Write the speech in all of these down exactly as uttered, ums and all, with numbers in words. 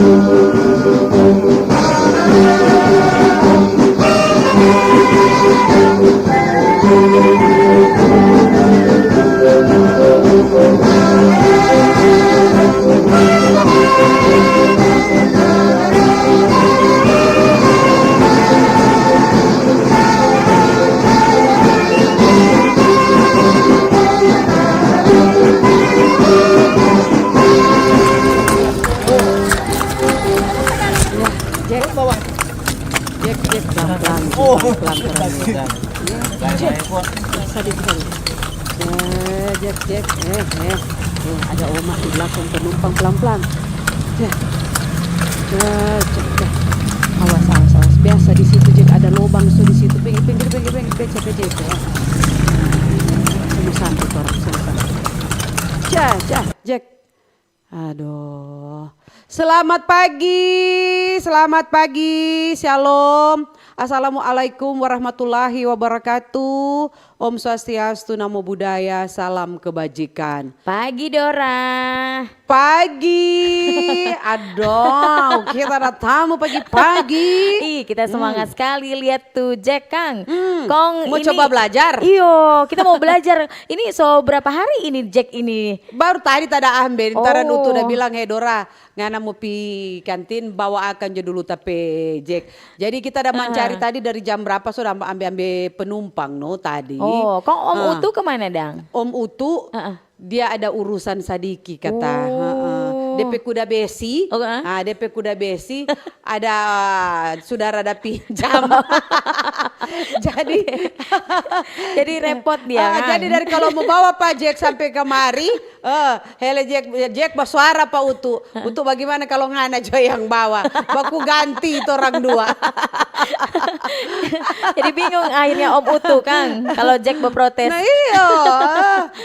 Jack, Jack, Jack, pelan-pelan, pelan-pelan, pelan-pelan. Jack, sadiki. Jack, Jack, eh, eh, eh, ada oma di belakang penumpang, pelan-pelan. Jack, Jack, Jack, Jack. Awas, awas, awas. Biasa di situ, Jack, ada lobang, so di situ, pinggir, pinggir, pinggir, pinggir, becek aja itu, ya. Sama santai, orang, sama santai. Jack, Jack, Jack. Aduh. Selamat pagi, selamat pagi, shalom. Assalamualaikum warahmatullahi wabarakatuh. Om Swastiastu, Namo Buddhaya, salam kebajikan. Pagi, Dora. Pagi. Aduh, kita ada tamu pagi-pagi. Ih, kita semangat sekali lihat tuh, Jack, Kang. Hmm, Kong mau ini coba belajar? Iyo, kita mau belajar. Ini so berapa hari ini, Jack, ini? Baru tadi tada ambe, ntar Oh. Utu da bilang, "Hei Dora, ngana mo pi kantin, bawa akang jo dulu ta pe Jack." Jadi kita da mancari Heeh. Tadi dari jam berapa so da ambe-ambe penumpang no tadi. Oh, kong Om Ah. Utu kemana dang? Om Utu, Heeh. Dia ada urusan sadiki kata. Oh. Heeh. Depe kuda besi, Oh, ah? Ah, depe kuda besi, ada sudara da pinjam. Jadi Jadi repot dia, Ah, kan? Jadi dari kalau mo bawa pa Jack sampe kamari, eh, hele Jack, Jack basuara pa Utu. Utu, bagimana kalau ngana jo yang bawa? Baku ganti torang dua. Jadi bingung akhirnya Om Utu, Kang, kalau Jack beprotes. Nah, iyo.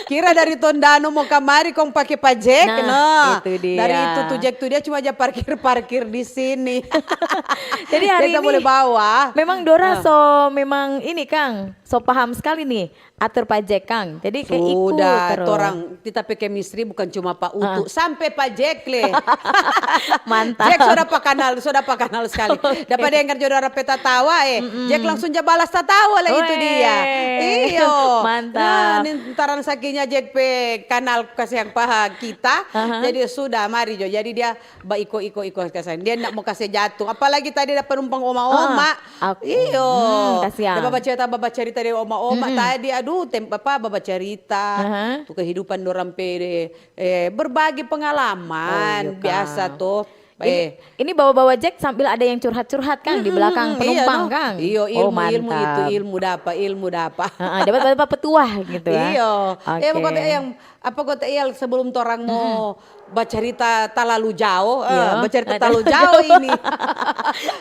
Kira dari Tondano mo kamari kong pake pa Jack, Nah, no. Itu dia. Dari itu tu Jack tu dia cuma ja parkir-parkir di sini. Jadi hari Dia tak ini boleh bawa. Memang Dora Ah. so memang ini, Kang, so paham sekali nih atur pa Jack, Kang. Jadi ke iku Sudah, terus. Torang, kita pe chemistry bukan cuma pa Utu, Ah. sampe pa Jack le. Mantap. Jack sudah pa kanal, sudah pa kanal sekali. Oke. Dapa dengar jo dora pe tatawa, eh. Mm-mm. Jack langsung ja balas tatawa lah itu Weh. Dia. Iyo. Mantap. Nah, ni ntaran sakinya Jack pe kanal kasiang pa kita. Aha. Jadi sudah, mari jo. Jadi dia baiko-iko-iko kasiang. Dia ndak mo kase jatung. Apalagi tadi ada penumpang oma-oma. Ah, aku. Iyo. Hmm, kasiang. Dia babacarita, babacarita dari oma-oma Mm-mm. tadi. Aduh, tem-, apa, babacarita. Aha. Tu kehidupan dorang pe, eh, berbagi pengalaman. Oh, iya, Kang. Biasa toh. Ini, Eh. ini bawa-bawa Jack sambil ada yang curhat-curhat, Kang, di Mm-mm, belakang mm-mm. Iya, penumpang, no. Kang. Iyo, Oh, ilmu, ilmu itu, mantap. Ilmu dapa, ilmu dapa. Heeh, dapat, dapat petuah gitu, ya. Iyo. Eh, Oke. pokoknya yang, apa kata Eyal, sebelum torang mo Mm-mm. bacarita talalu jao, eh, Iya. bacarita Ada. talalu jao ini.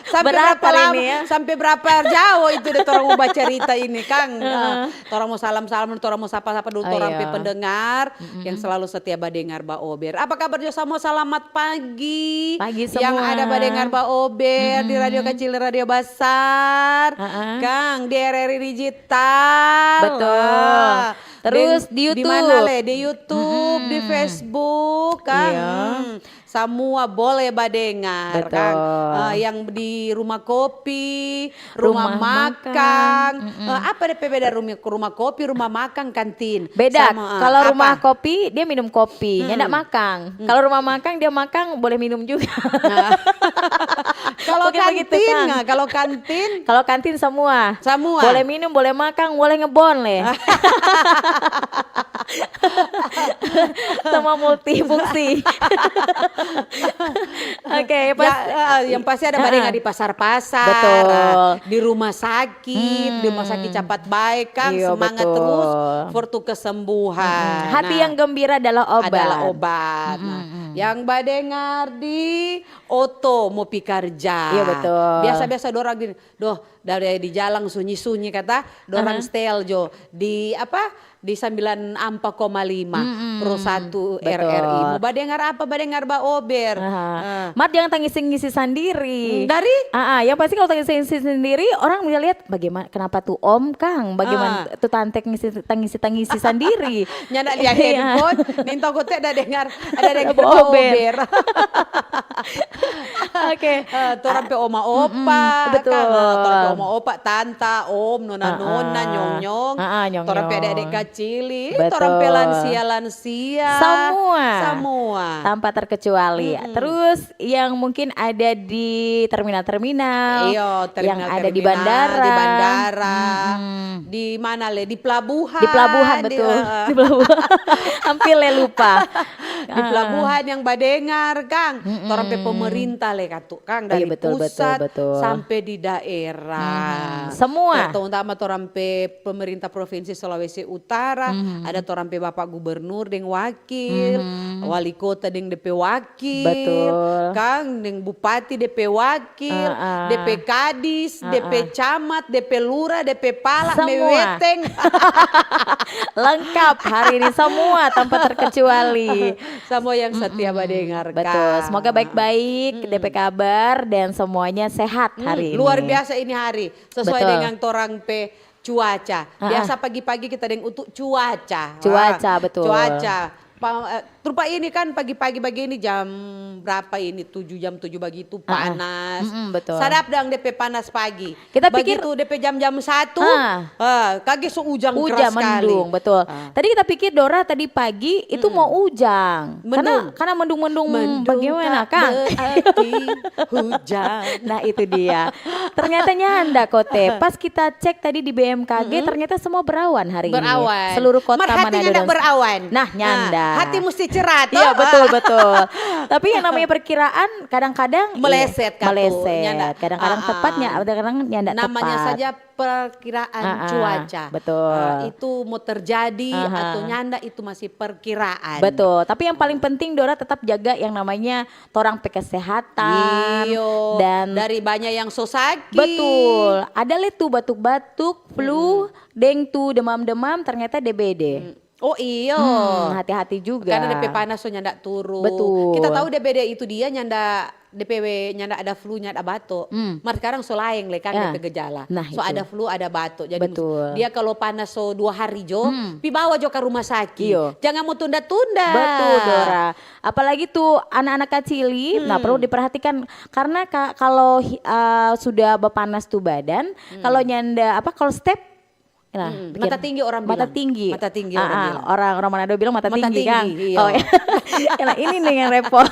Sampai Berat berapa hari lama, ini, ya. sampai berapa jao itu deh torang mo bacarita ini, Kang. Heeh. Eh, torang mo salam-salam, torang mo sapa-sapa dulu, Oh, torang pe iya. pendengar Mm-mm. yang selalu setia badengar, baober. Apa kabar jo samua? Selamat pagi. Pagi Yang semua. ada badengar baober di Radio Mm-mm. Kecil, Radio Besar. Heeh. Kang, di R R I Digital. Betul. Ah. Terus Deng-, di di mana YouTube. le? Di YouTube, di Mm-mm. Facebook, Kang. Iya. Hmm. Samua boleh badengar, Betul. Kang. Eh, yang di rumah kopi, rumah Rumah makang. makang. Mm-mm. Eh, apa depe beda rumi-, rumah kopi, rumah makang, kantin? Beda. Sama, eh, Kalau apa? rumah kopi, dia minum kopi, dia Mm. ndak makang. Mm. Kalau rumah makang, dia makang, boleh minum juga. Nah. Kalau Mungkin begitu, kantin, Kang. nah, kalau kantin? Kalau kantin semua. Semua? Boleh minum, boleh makang, boleh ngebon le. Sama multifungsi. Oke, pas Ya, eh, yang pasti ada Heeh. badengar di pasar-pasar, Betul. eh, di rumah sakit, di rumah sakit Hmm. capat bae, Kang. Iya, Semangat betul. terus for tu kesembuhan. Mm-mm. Hati Nah, yang gembira adalah obat. adalah obat. Nah, Mm-mm. yang badengar di oto mo pi karja. Iya, betul. Biasa-biasa dorang gini, "Doh, dari di jalang sunyi-sunyi," kata, dorang Aha. setel jo di apa? Di sembilan ampa koma lima, Mm-mm. Pro satu Betul. R R I. Mo badengar apa? Badengar baober. Aha. Eh. Mar jangan tangisi-ngisi sandiri. Hmm, dari? Ah, ah, yang pasti kalau tangisi-ngisi sendiri, orang bisa lihat bagaimana, kenapa tuh Om Kang, bagaimana Ah. tuh tante ngisi, tangisi-tangisi sandiri. Nyanda lia Iya. handphone, ning toko te ada dengar, ada dengar Baober. baober. Oke. Eh, torang pe oma opa, Mm-mm, betul. Kang, eh, torang pe oma opa, tanta, om, nona-nona, Ah, ah. nyong-nyong, Ah, ah, nyong-nyong. Torang pe ade-ade kacili, torang pe Betul. lansia-lansia. Semua. Semua. Tanpa terkecuali. Mm-mm. Terus yang mungkin ada di terminal-terminal, Iyo, yang terminal ada di terminal, bandara. Di bandara. Mm-mm. Di mana le? Di pelabuhan. Di pelabuhan, Di, betul. eh, Di pelabuhan. Hampir le lupa. di pelabuhan yang badengar, Kang. Torang pe pemerintah le katu, Kang, Oh, iya, dari betul, betul, pusat betul. sampai di daerah. Hmm, semua. Terutama torang pe pemerintah Provinsi Sulawesi Utara, ada torang pe Bapak Gubernur deng wakil, wali kota deng de pe wakil, Betul. Kang, deng bupati de pe wakil, Ah, ah. de pe kadis, de pe camat, de pe lura, de pe pala, Semua. meweteng. Lengkap hari ini, semua tanpa terkecuali. Semua yang setia badengar, Betul. Kang. Semoga baik-baik, de pe kabar, dan semuanya sehat Hmm, hari ini. Luar biasa ini hari, sesuai Betul. Dengan torang pe cuaca. Ah, Biasa pagi-pagi kita deng utu cuaca. Cuaca, Ah, betul. Cuaca. Pa- eh, rupa ini kan pagi-pagi bagini jam berapa ini? Tujuh, jam tujuh bagitu, panas. Mm-mm, betul. Sadap dang de pe panas pagi. Kita pikir Bagitu de pe jam-jam satu, Ah. eh, kage so ujang Ujang keras sekali. Mendung, betul. Ah. Tadi kita pikir, Dora, tadi pagi itu mau ujang. Karena Mendung. karena mendung-mendung Mendung bagaimana, tak Kang? Berarti hujan. Nah, itu dia. Ternyata nyanda, Kote. Pas kita cek tadi di B M K G, ternyata semua berawan hari ini. Berawan. Seluruh kota Mar hati Manado nyanda dan berawan. Nah, nyanda. Ah, hati mesti cerah, toh? Iya, betul, Ah. betul. Tapi yang namanya perkiraan kadang-kadang, iya, Meleset, Kak, tuh. meleset. Nyanda. Kadang-kadang Ah, tepatnya, ah. kadang-kadang nyanda Namanya tepat. Saja perkiraan Ah, ah, cuaca. betul. Ah, itu mau terjadi Ah, ah. Atau nyanda, itu masih perkiraan. Betul, tapi yang paling penting, Dora, tetap jaga yang namanya torang pe kesehatan. Iyo, Dan dari banyak yang so sakit. Betul, ada le tu batuk-batuk, flu, deng tu demam-demam, ternyata D B D. Oh, iyo. Hmm, hati-hati juga. Karena de pe panas so nyanda turun. Betul. Kita tahu D B D itu dia nyanda, de pe nyanda ada flu, nyanda batuk. Mar sekarang so laeng le, Kang, Ya. De pe gejala. Nah, So itu. Ada flu, ada batuk. Jadi Betul. Dia kalau panas so dua hari jo, pi bawa jo ke rumah sakit. Iyo. Jangan mau tunda-tunda. Betul, Dora. Apalagi tu anak-anak kacili, nah, perlu diperhatikan karena ka- kalau hi- eh, sudah berpanas tu badan, kalau nyanda apa, kalau step, nah, Hmm, bikin mata tinggi orang mata bilang. Tinggi. Mata tinggi Ah, orang ah, bilang. Orang orang Manado bilang mata, Mata tinggi, tinggi, Kang. iya. Oh, ya. Nah, ini nih yang repot.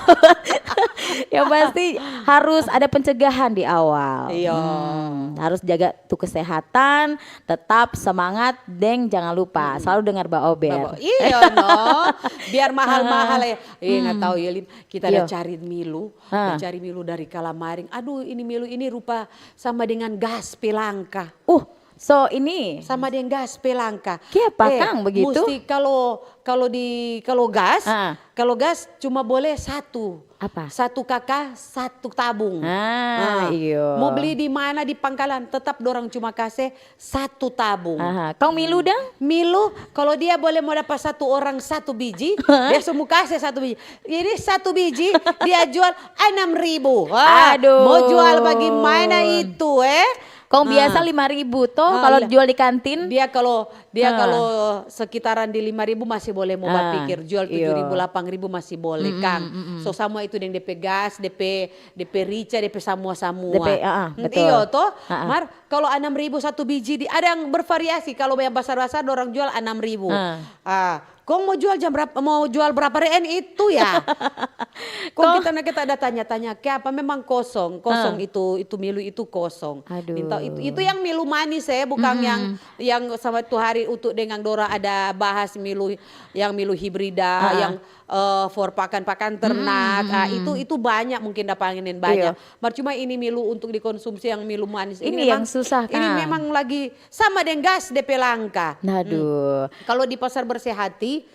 Yang pasti harus ada pencegahan di awal. Iya. Hmm, harus jaga tu kesehatan, tetap semangat, deng jangan lupa selalu dengar Baober. Babo. Iya, no. Biar mahal-mahal ya. Eh, nggak tahu ya, Lim. Kita ada Iya. Cari Milu, Ah. Cari Milu dari Kalamaring. Aduh, ini Milu ini rupa sama dengan gas pe langka. Uh, so ini Sama dengan gas pe langka. Kiapa, Eh, Kang, begitu? Mesti kalau kalau di kalau gas, Ah. kalau gas cuma boleh satu. Apa? Satu K K, satu tabung. Ah, iyo. Mau beli di mana, di pangkalan, tetap dorang cuma kase satu tabung. Aha. Kau Milu dang? Milu, kalau dia boleh mau dapat satu orang satu biji, dia semua kasih satu biji. Jadi satu biji dia jual enam ribu. Wah, Aduh. Mau jual bagaimana itu, eh? Kau Ah. biasa lima ribu toh, Ah, kalau iya. Jual di kantin? Dia kalau dia Ah. Kalau sekitaran di lima ribu masih boleh mau Ah, bapikir, jual iyo. Tujuh ribu, delapan ribu masih boleh, Mm-mm, Kang. mm-mm. So, sama itu deng depe gas, depe depe rica, depe samua-samua. Depe, ah, ah, Mm, betul. Iyo toh, Ah, ah. Mar, kalau enam ribu satu biji, di, ada yang bervariasi. Kalau yang basar-basar, dorang jual enam ribu. Ah. Ah, kong mau jual jam berapa? Mau jual berapa reen itu ya? Kong kita kita ada tanya-tanya, ke apa memang kosong? Kosong Ah. Itu itu Milu itu kosong. Aduh. Minta itu itu yang Milu manis, eh, bukan Mm-mm. yang yang sama tu hari Utu dengan Dora ada bahas Milu, yang Milu hibrida, Ah. Yang eh, for pakan-pakan ternak. Mm-mm, Ah, mm-mm. Itu itu banyak mungkin dapa angin banyak. Iya. Mar cuma ini Milu untuk dikonsumsi yang Milu manis. Ini yang memang- susah, Ini Kang. Memang lagi sama deng gas depe langka. Aduh. Kalau di pasar Bersih Hati,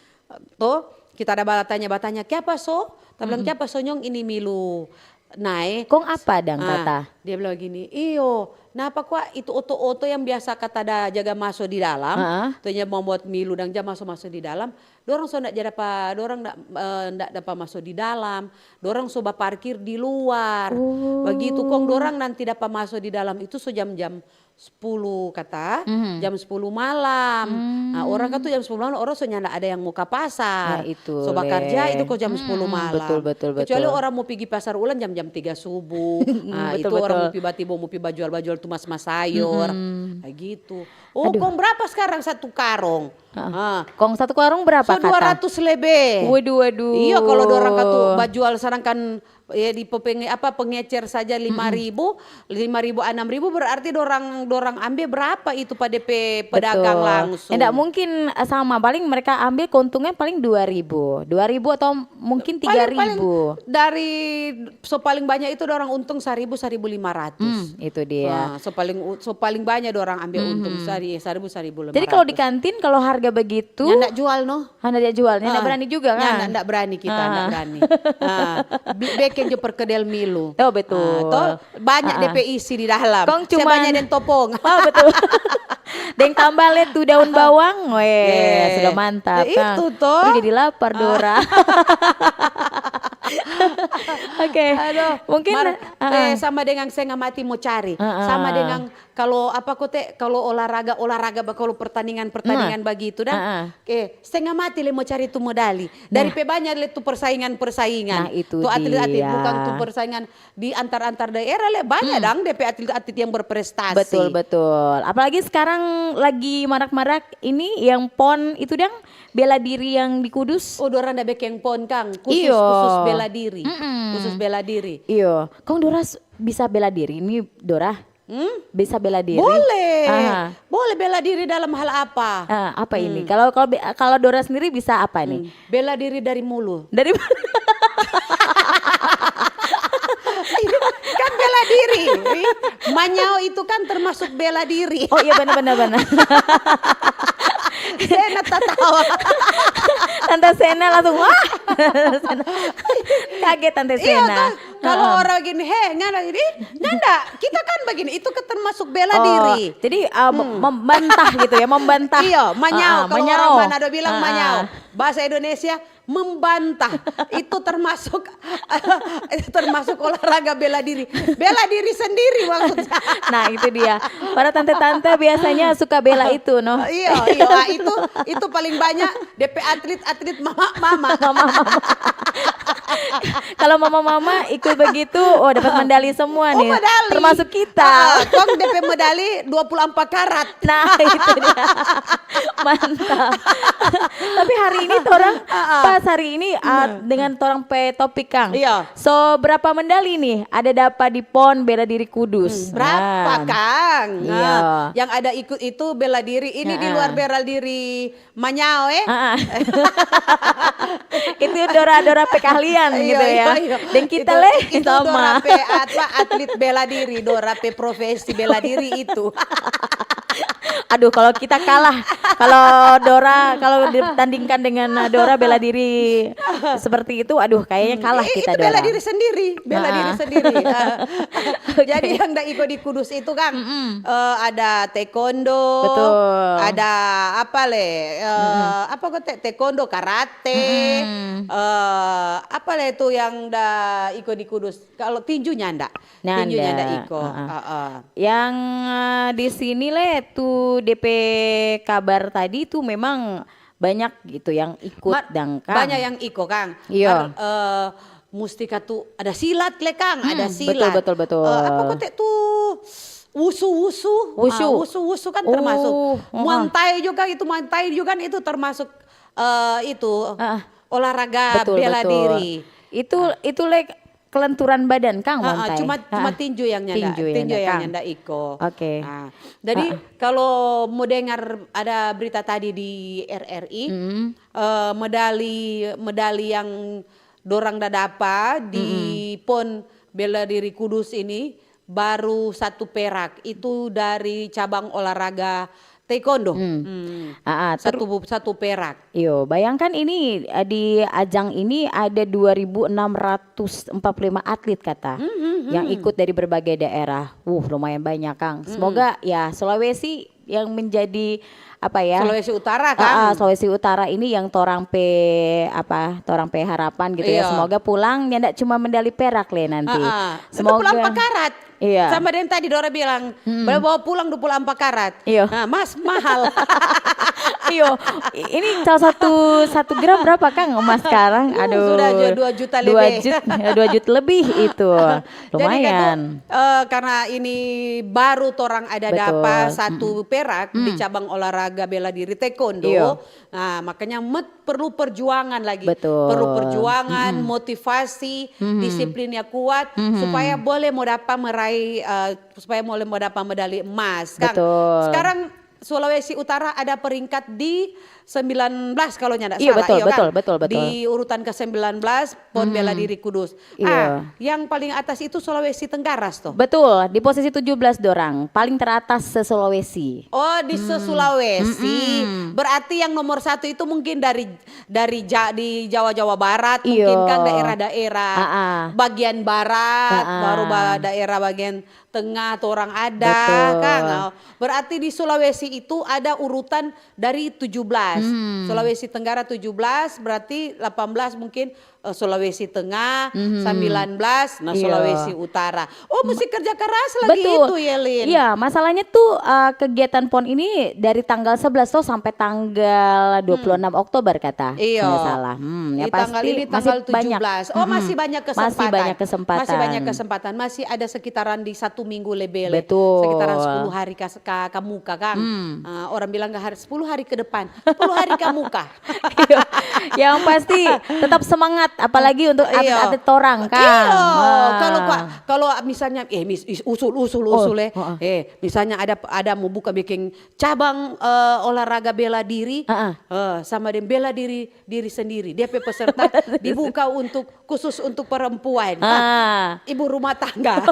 toh kita ada batanya-batanya, "Kiapa so?" Ta bilang, "Kiapa so nyong ini Milu nae?" Kong apa dang Ah, kata? Dia bilang gini, "Iyo, napa kwa itu oto-oto yang biasa kata da jaga maso di dalam, Ah. tu nya membuat Milu dang ja maso-maso di dalam, dorang so ndak ja dapa, dorang ndak, eh, ndak dapa maso di dalam, dorang so baparkir di luar. Oh. Bagitu kong dorang nanti dapa maso di dalam itu so jam-jam sepuluh kata, jam sepuluh malam. Nah, orang kan tu jam sepuluh malam, orang so nyanda ada yang mo ka pasar. Nah, itu, so bakarja Le. Itu ko jam sepuluh malam. Betul, betul, Kecuali betul. Orang mo pigi pasar ulang jam-jam tiga subuh. Nah, Betul, itu orang betul. Mo pi bati, mo pi bajual-bajual tumas masayor. Nah, gitu. Oh, Aduh. Kong berapa sekarang satu karong? Ah. Kong satu karung berapa So dua kata? Ratus lebih. Waduh, waduh. Iya, kalau dorang katu bajual, sedangkan ya di pepenge-, apa, pengecer saja lima ribu, lima ribu, enam ribu, berarti dorang, dorang ambe berapa itu pa depe pedagang Betul. Langsung? Ndak mungkin eh, sama, paling mereka ambil keuntungan paling dua ribu, dua ribu atau mungkin tiga Paling, paling ribu. Dari so paling banyak itu dorang untung seribu, seribu lima ratus. Hmm, itu dia. Nah, so paling u- so paling banyak dorang ambil untung sari seribu, seribu lima ratus. Jadi kalau di kantin kalau harga begitu, Nyanda jual, no. Hana dia jual, ndak Ah, berani juga kan? Nyanda, ndak berani kita, ndak berani. Ah, bi- bikin jo perkedel milu. Oh, betul. Ah, toh, banyak Ah, ah. depe isi di dalam. Kong Saya cuman banyak deng topong. Oh, betul. Deng tambah le tu daun bawang, weh, Yeah. sudah mantap. Ya, itu Nah, toh. Ih, jadi lapar, Dora. Oke. Aduh, Mungkin mar- ah, ah. Eh, sama dengan setengah mati mo cari. Ah, ah. Sama dengan kalau apa kote, kalau olahraga, olahraga ba- kalau pertandingan, pertandingan Nah. Begitu dang. Ah, ah. Eh, setengah mati le mo cari tu medali. Dari pe banyak le tu persaingan-persaingan. Nah, itu Tu atlet-atlet dia. Bukan tu persaingan di antar-antar daerah le banyak dang depe atlet-atlet yang berprestasi. Betul, betul. Apalagi sekarang lagi marak-marak ini yang pon itu dang, bela diri yang di Kudus. Oh, dorang da bekeng pon kang, khusus Iyo. Khusus bela diri. Mm-mm. Khusus bela diri. Iyo, kong Dora s- bisa bela diri ini, Dora? Hmm? Bisa bela diri? Boleh. Aha. Boleh bela diri dalam hal apa? Ah, apa ini? Kalau kalau be- kalau Dora sendiri bisa apa nih? Hmm. Bela diri dari mulu. Dari Kan bela diri. Manyao itu kan termasuk bela diri. Oh iya, benar, benar, benar. Sena tatawa. Tante Sena langsung wah. Kaget Tante Iya Sena. Kan? Kalau orang gini, he, ngana gini, nyanda. Kita kan begini, itu kan termasuk bela Oh, diri. Jadi uh, mem- membantah gitu ya, membantah. Iya, manyao. Ah, ah, Kalau manyao. Orang Manado bilang Ah, ah. Manyao. Bahasa Indonesia, membantah. Itu termasuk itu termasuk olahraga bela diri. Bela diri sendiri maksudnya. Nah, itu dia. Para tante-tante biasanya suka bela itu, no? Iya, iya, ah, itu itu paling banyak depe atlet-atlet mama-mama. Kalau mama-mama ikut begitu, oh, dapat medali semua Oh, nih. Medali. Termasuk kita. Ah, kong depe medali dua puluh empat karat. Nah, itu dia. Mantap. Tapi hari ini torang pas hari ini uh, dengan torang pe topik, Kang. Iya. So, berapa medali nih ada dapat di pon bela diri Kudus? Berapa, Nah. Kang? Iya. Yang ada ikut itu bela diri. Ini di luar bela diri Manyao, eh? Ah, ah. Itu Dora-Dora pe keahlian Iya, gitu ya. Iya, iya. Dan kita Itu- le itu sama. Dora pe apa, atlet bela diri, Dora pe profesi bela diri itu. Aduh, kalau kita kalah, kalau Dora, kalau ditandingkan dengan Dora bela diri seperti itu, aduh, kayaknya kalah Eh, kita, itu bela Dora. Diri sendiri, bela Ah. Diri sendiri. Ah. Jadi yang da iko di Kudus itu kan eh, ada taekwondo, Betul. Ada apa le? Eh, Apa kok te- taekwondo, karate, eh, apa le itu yang da iko di Kudus? Kalau tinju nyanda, tinju Nyanda. Nyanda iko. Heeh. Heeh. Yang eh, di sini le tu D P kabar tadi tu memang banyak gitu yang ikut Mar- dang, Kang. Banyak yang iko, Kang. Iya. Mar- eh, mustika tu ada silat le, Kang, ada Hmm, silat. betul, betul, betul. Eh, apa kok te tu wusu-wusu? Wusu. Ah, wusu-wusu kan termasuk. Oh, heeh. Muay Thai juga itu, Muay Thai juga itu termasuk eh, itu Heeh. Olahraga Betul, bela betul. Diri. Itu itu le kelenturan badan, Kang, Ah, ah, Muay Thai. cuma cuma Ah, tinju yang nyanda, tinju yang tinju nyanda, yang Kang. Nyanda iko. Oke. Ah, jadi kalau mau dengar ada berita tadi di R R I, Mm-mm. eh, medali medali yang dorang da dapa di Pon Bela Diri Kudus ini baru satu perak, itu dari cabang olahraga taekwondo. Hmm. Ah, ah, ter- Satu bu- satu perak. Iyo, bayangkan ini eh, di ajang ini ada dua ribu enam ratus empat puluh lima atlet kata yang ikut dari berbagai daerah. Uh, lumayan banyak, Kang. Semoga ya Sulawesi yang menjadi apa ya? Sulawesi Utara Ah, ah, kan. Sulawesi Utara ini yang torang pe apa, torang pe harapan gitu ya. Iya. Semoga pulang nyanda cuma medali perak le nanti. Ah, ah. Semoga Dua puluh empat karat. Iya. Sama dengan tadi Dora bilang, boleh bawa pulang dua puluh empat karat. Iya. Nah, mas mahal. Iyo, i- ini salah satu satu gram berapa, Kang, emas sekarang? Uh, Aduh, sudah jo dua juta dua lebih. Jut, dua juta lebih itu. Jadi, Kak, Lumayan. tuh, eh, karena ini baru torang ada Betul. dapat satu perak di cabang olahraga bela diri taekwondo. Iya. Nah, makanya met perlu perjuangan lagi. Betul. Perlu perjuangan, motivasi, disiplin yang kuat supaya boleh mau dapat meraih eh, supaya boleh mau dapat medali emas, Kang. Betul. Sekarang Sulawesi Utara ada peringkat di sembilan belas kalau nyanda Iya, salah, betul, iya, betul, Kang? Betul, betul. Di urutan ke sembilan belas, Pon Bela Diri Kudus. Iya. Ah, yang paling atas itu Sulawesi Tenggara, toh. Betul, di posisi tujuh belas dorang, paling teratas se-Sulawesi. Oh, di se-Sulawesi. Berarti yang nomor satu itu mungkin dari dari Ja- di Jawa Jawa Barat, Iyo. Mungkin kan daerah-daerah Ah, ah. Bagian barat, Ah, ah. Baru ba- daerah bagian tengah atau orang ada, Betul. Kang. Oh, berarti di Sulawesi itu ada urutan dari tujuh belas. Hmm. Sulawesi Tenggara tujuh belas, berarti delapan belas mungkin eh, Sulawesi Tengah, Mhm. sembilan belas, nah Iya. Sulawesi Utara. Oh, mesti kerja keras lagi Betul. Itu, Yelin. Iya, masalahnya tuh eh, kegiatan pon ini dari tanggal sebelas tuh sampai tanggal dua puluh enam Oktober kata. Iya. Nggak salah. Hmm, ya Di tanggal pasti ini masih tanggal banyak. tujuh belas. Oh, Mm-mm. Masih banyak kesempatan. Masih banyak kesempatan. Masih banyak kesempatan. Masih ada sekitaran di satu minggu lebih. Betul. Sekitaran sepuluh hari ka, ka, ka muka, Kang. Hmm. Eh, orang bilang nggak hari sepuluh hari ke depan. Sepuluh hari ka muka. Iya. Yang pasti tetap semangat, apalagi untuk Iya. atlet-atlet torang, Kang. Iya. Wah. Kalau kua- kalau misalnya eh mis, is- usul usul Oh, usul eh. heeh. Eh, misalnya ada ada mau buka bikin cabang eh, olahraga bela diri Heeh. eh, sama dengan bela diri diri sendiri. Dia pe peserta dibuka untuk khusus untuk perempuan. Ah. Ibu rumah tangga.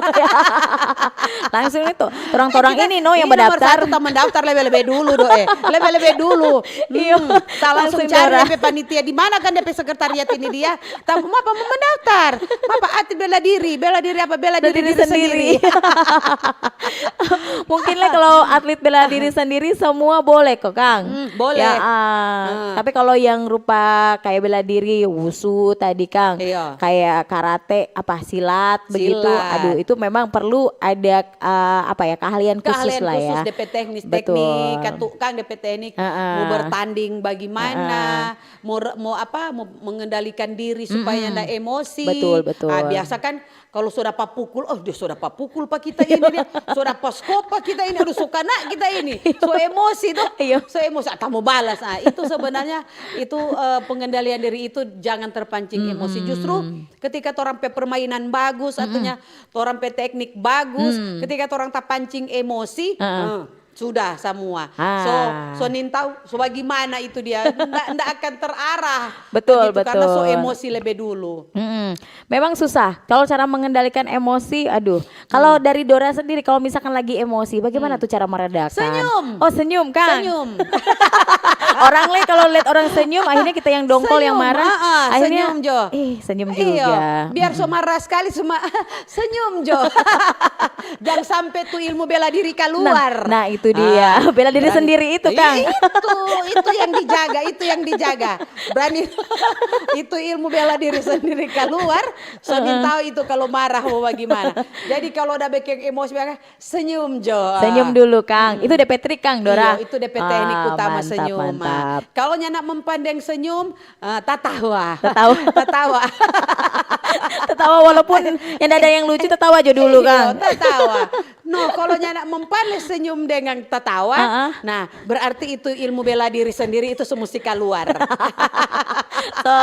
Langsung itu, orang-orang Kita- ini no yang ini nomor mendaftar. Satu, tak mendaftar lebih-lebih dulu do eh. Lebih-lebih dulu. Iya, Tak langsung langsung cari darah. Dia pe panitia di mana kan dia pe sekretariat ini dia. Tak mau apa mau mendaftar. Apa atlet bela diri, bela diri apa bela Bela diri, diri diri sendiri. sendiri. Mungkin lah kalau atlet bela diri sendiri semua boleh kok, Kang. Hmm, boleh. Ya, ah. Ah. Tapi kalau yang rupa kayak bela diri, wushu tadi, Kang. Iya. Kayak karate, apa silat begitu. Silat. Aduh, itu memang perlu ada eh, apa ya, keahlian khusus Keahlian lah khusus ya. D P teknis Betul. teknik, katu kan D P teknik Heeh. mau bertanding bagaimana, mau re- mau apa, mau mengendalikan diri supaya ndak emosi. Betul, betul. Ah, biasa kan kalau sudah papukul, oh dia sudah papukul pa kita ini dia, sudah paskop pa kita ini, aduh so kena kita ini, so emosi tuh, Iya. so emosi, ah, tak mau balas. Ah, itu sebenarnya itu eh, pengendalian diri itu jangan terpancing emosi. Justru ketika torang pe permainan bagus, artinya torang pe teknik bagus, ketika torang tapancing emosi, Heeh. eh, sudah semua. Ah. So, so nintau, so bagaimana itu dia? Ndak, ndak akan terarah. Betul, Begitu, karena so betul. Emosi lebih dulu. Mm-mm. Memang susah. Kalau cara mengendalikan emosi, aduh. Kalau dari Dora sendiri, kalau misalkan lagi emosi, bagaimana tuh cara meredakan? Senyum. Oh, senyum, Kang. Senyum. Orang le kalau lihat orang senyum, akhirnya kita yang dongkol yang Senyum, marah. ah, ah, Akhirnya, senyum jo. Ih, senyum Iyo, juga. Biar so marah sekali cuma senyum jo. Jangan sampai tuh ilmu bela diri keluar. Nah, nah, itu dia. Bela diri sendiri itu, Kang. Itu, itu yang dijaga, itu yang dijaga. Berani itu ilmu bela diri sendiri keluar. So tahu itu kalau marah mau bagaimana. Jadi kalau udah bikin emosi, senyum jo. Senyum dulu, Kang. Itu D P trik, Kang, Dora. Iya, itu D P teknik Ah, utama mantap, senyum. mantap. Kalau nyanda mempan deng senyum, eh, tatawa. Tatawa. Tatawa. Tatawa walaupun yang ada yang lucu, tatawa aja dulu, Iya, Kang. Tatawa. No, kalau nyanda mempan le senyum dengan tatawa, Ah, ah. Nah, berarti itu ilmu bela diri sendiri itu semua mesti keluar. So,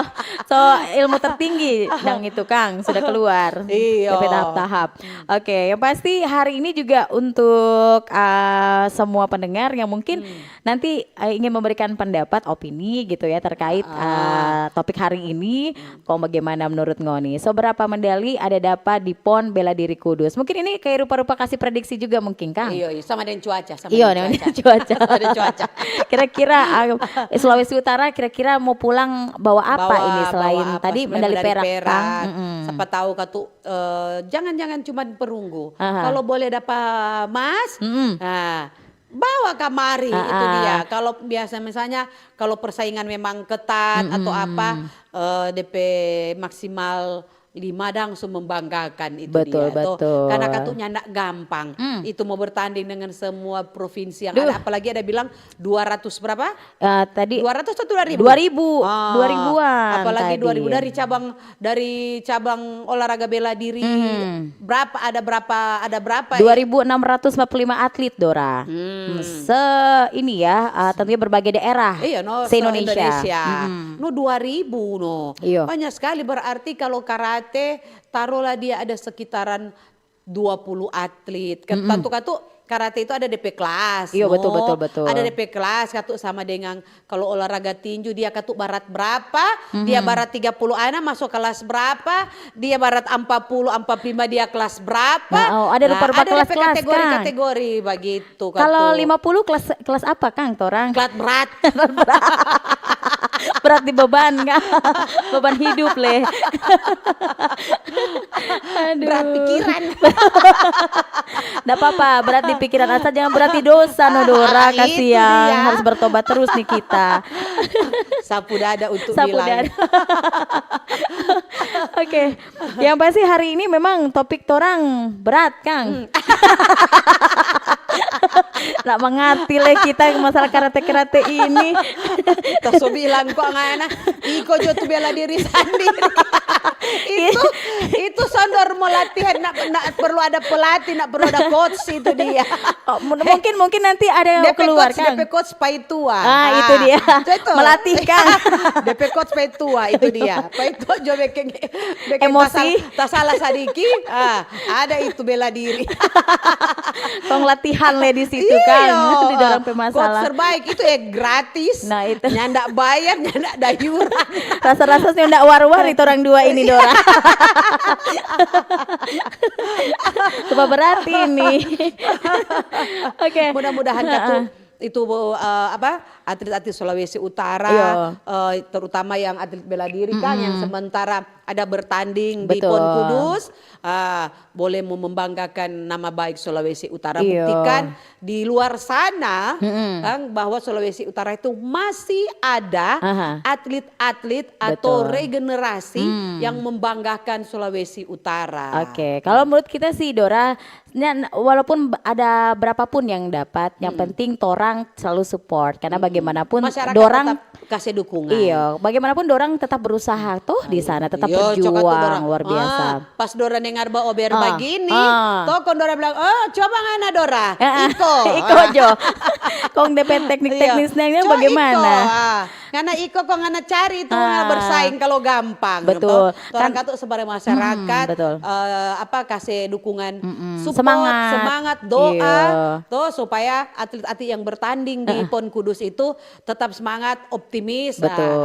so ilmu tertinggi dang itu, Kang, sudah keluar. Iya. D P tahap-tahap. Oke, yang pasti hari ini juga untuk uh, semua pendengar yang mungkin nanti uh, ingin memberikan pendapat, opini gitu ya terkait uh, topik hari ini, kong bagaimana menurut ngoni? So berapa medali ada dapat di pon bela diri Kudus? Mungkin ini kayak rupa-rupa kasih prediksi juga mungkin, Kang. Iya, iya, sama dengan cuaca, sama Iya, dengan namanya cuaca. cuaca. Ada cuaca. Kira-kira uh, Sulawesi Utara kira-kira mau pulang bawa apa Bawa- ini selain bawa apa? tadi Sebenarnya medali medali perak, perak. Kang? Mm-mm. Siapa tahu katu eh, jangan-jangan cuma perunggu. Aha. Kalau boleh dapat emas, Mm-mm. nah Bawa kamari itu Ah, dia. ah. Kalau biasa misalnya kalau persaingan memang ketat atau apa, Mm-mm. eh, D P maksimal lima dang su membanggakan itu Betul, dia. Toh, betul. karena katu nyanda gampang. Hmm. Itu mau bertanding dengan semua provinsi yang Duh. Ada, apalagi ada bilang dua ratus berapa? Eh, tadi Dua ratus atau dua ribu? dua ribu, Ah, dua ribuan apalagi tadi. dua ribu dari cabang dari cabang olahraga bela diri. Hmm. Berapa ada berapa ada berapa? Dua ribu enam ratus empat puluh lima atlet, Dora. Hmm. Se ini ya, uh, tentunya berbagai daerah Iya, no, se-Indonesia. Se-Indonesia. Mm-mm. No, dua ribu, no. Iya. Banyak sekali, berarti kalau karate, taruhlah dia ada sekitaran dua puluh atlet. Kan Mm-mm. Tantu katu karate itu ada D P kelas, Iya, no? betul, betul, betul. Ada D P kelas, katu sama dengan kalau olahraga tinju, dia katu barat berapa, dia Mhm. barat tiga puluh ana masuk kelas berapa, dia barat empat puluh, empat puluh lima dia kelas berapa. Nah, oh, ada Nah, rupa-rupa ada D P kelas-kelas, kan? kategori-kategori begitu, Kalau katu. lima puluh kelas kelas apa, Kang, torang? Kelas berat. Berat di beban, kan? Beban hidup, le. Aduh. Berat pikiran. Nggak apa-apa, berat di pikiran, asal jangan berat di dosa, no, Dora. Ah, itu Kasihan, dia. Harus bertobat terus nih kita. Sapu dada untuk Sapu bilang. dada. Oke, yang pasti hari ini memang topik torang berat, Kang. Hmm. Nggak mengerti le kita masalah karate-karate ini. Ta so bilang kong ngana, iko jo tu bela diri sandiri. Itu itu sondor mo latihan, nak, nak perlu ada pelatih, nak perlu ada coach itu dia. Oh, mu- mungkin mungkin nanti ada yang D P keluar, coach, Kang. D P coach paitua. Ah, itu dia. Itu. Melatih, Kang. D P coach paitua itu dia. Paitua jo bikin, bikin Emosi. Tasala sadiki, ah, ada itu bela diri. Kong latihan le di situ, Iya, Kang. Di dorang pe coach masalah. Terbaik itu eh gratis. Nah, itu. Nyanda bayar, nyanda ada iuran. Rasa-rasa sih ndak war-war di orang dua ini, Dora. Coba berarti ini. Oke. Mudah-mudahan katu itu eh, apa atlet-atlet Sulawesi Utara Iya. eh, terutama yang atlet bela diri kan yang sementara ada bertanding di Betul. Pon Kudus eh, boleh mau membanggakan nama baik Sulawesi Utara. Iya. Buktikan di luar sana kan bahwa Sulawesi Utara itu masih ada Aha. atlet-atlet atau Betul. regenerasi Hmm. yang membanggakan Sulawesi Utara. Oke, kalau menurut kita sih, Dora, nya- walaupun b- ada berapapun yang dapat, yang penting torang selalu support karena bagaimanapun Masyarakat dorang tetap kasih dukungan. Iya, bagaimanapun dorang tetap berusaha toh di sana, tetap Yo, cokot tu berjuang dorang. Luar biasa. Ah, pas Dora dengar ba ober Ah, bagini, ah. toh kong Dora bilang, "Oh, coba ngana Dora, Eh, eh, iko." iko jo. Kong D P teknik-teknisnya ini Iya. Coba bagaimana? Iko, ah. Ngana iko kong ngana cari itu ngana Ah. bersaing kalau gampang. Betul. Toh, orang Kan- katu sebagai masyarakat, Hmm, betul. eh, apa kasih dukungan Mm-mm. support, Semangat. semangat, doa, Iya. toh supaya atlet-atlet yang bertanding di Pon Kudus itu tetap semangat, optimis, ah, Betul.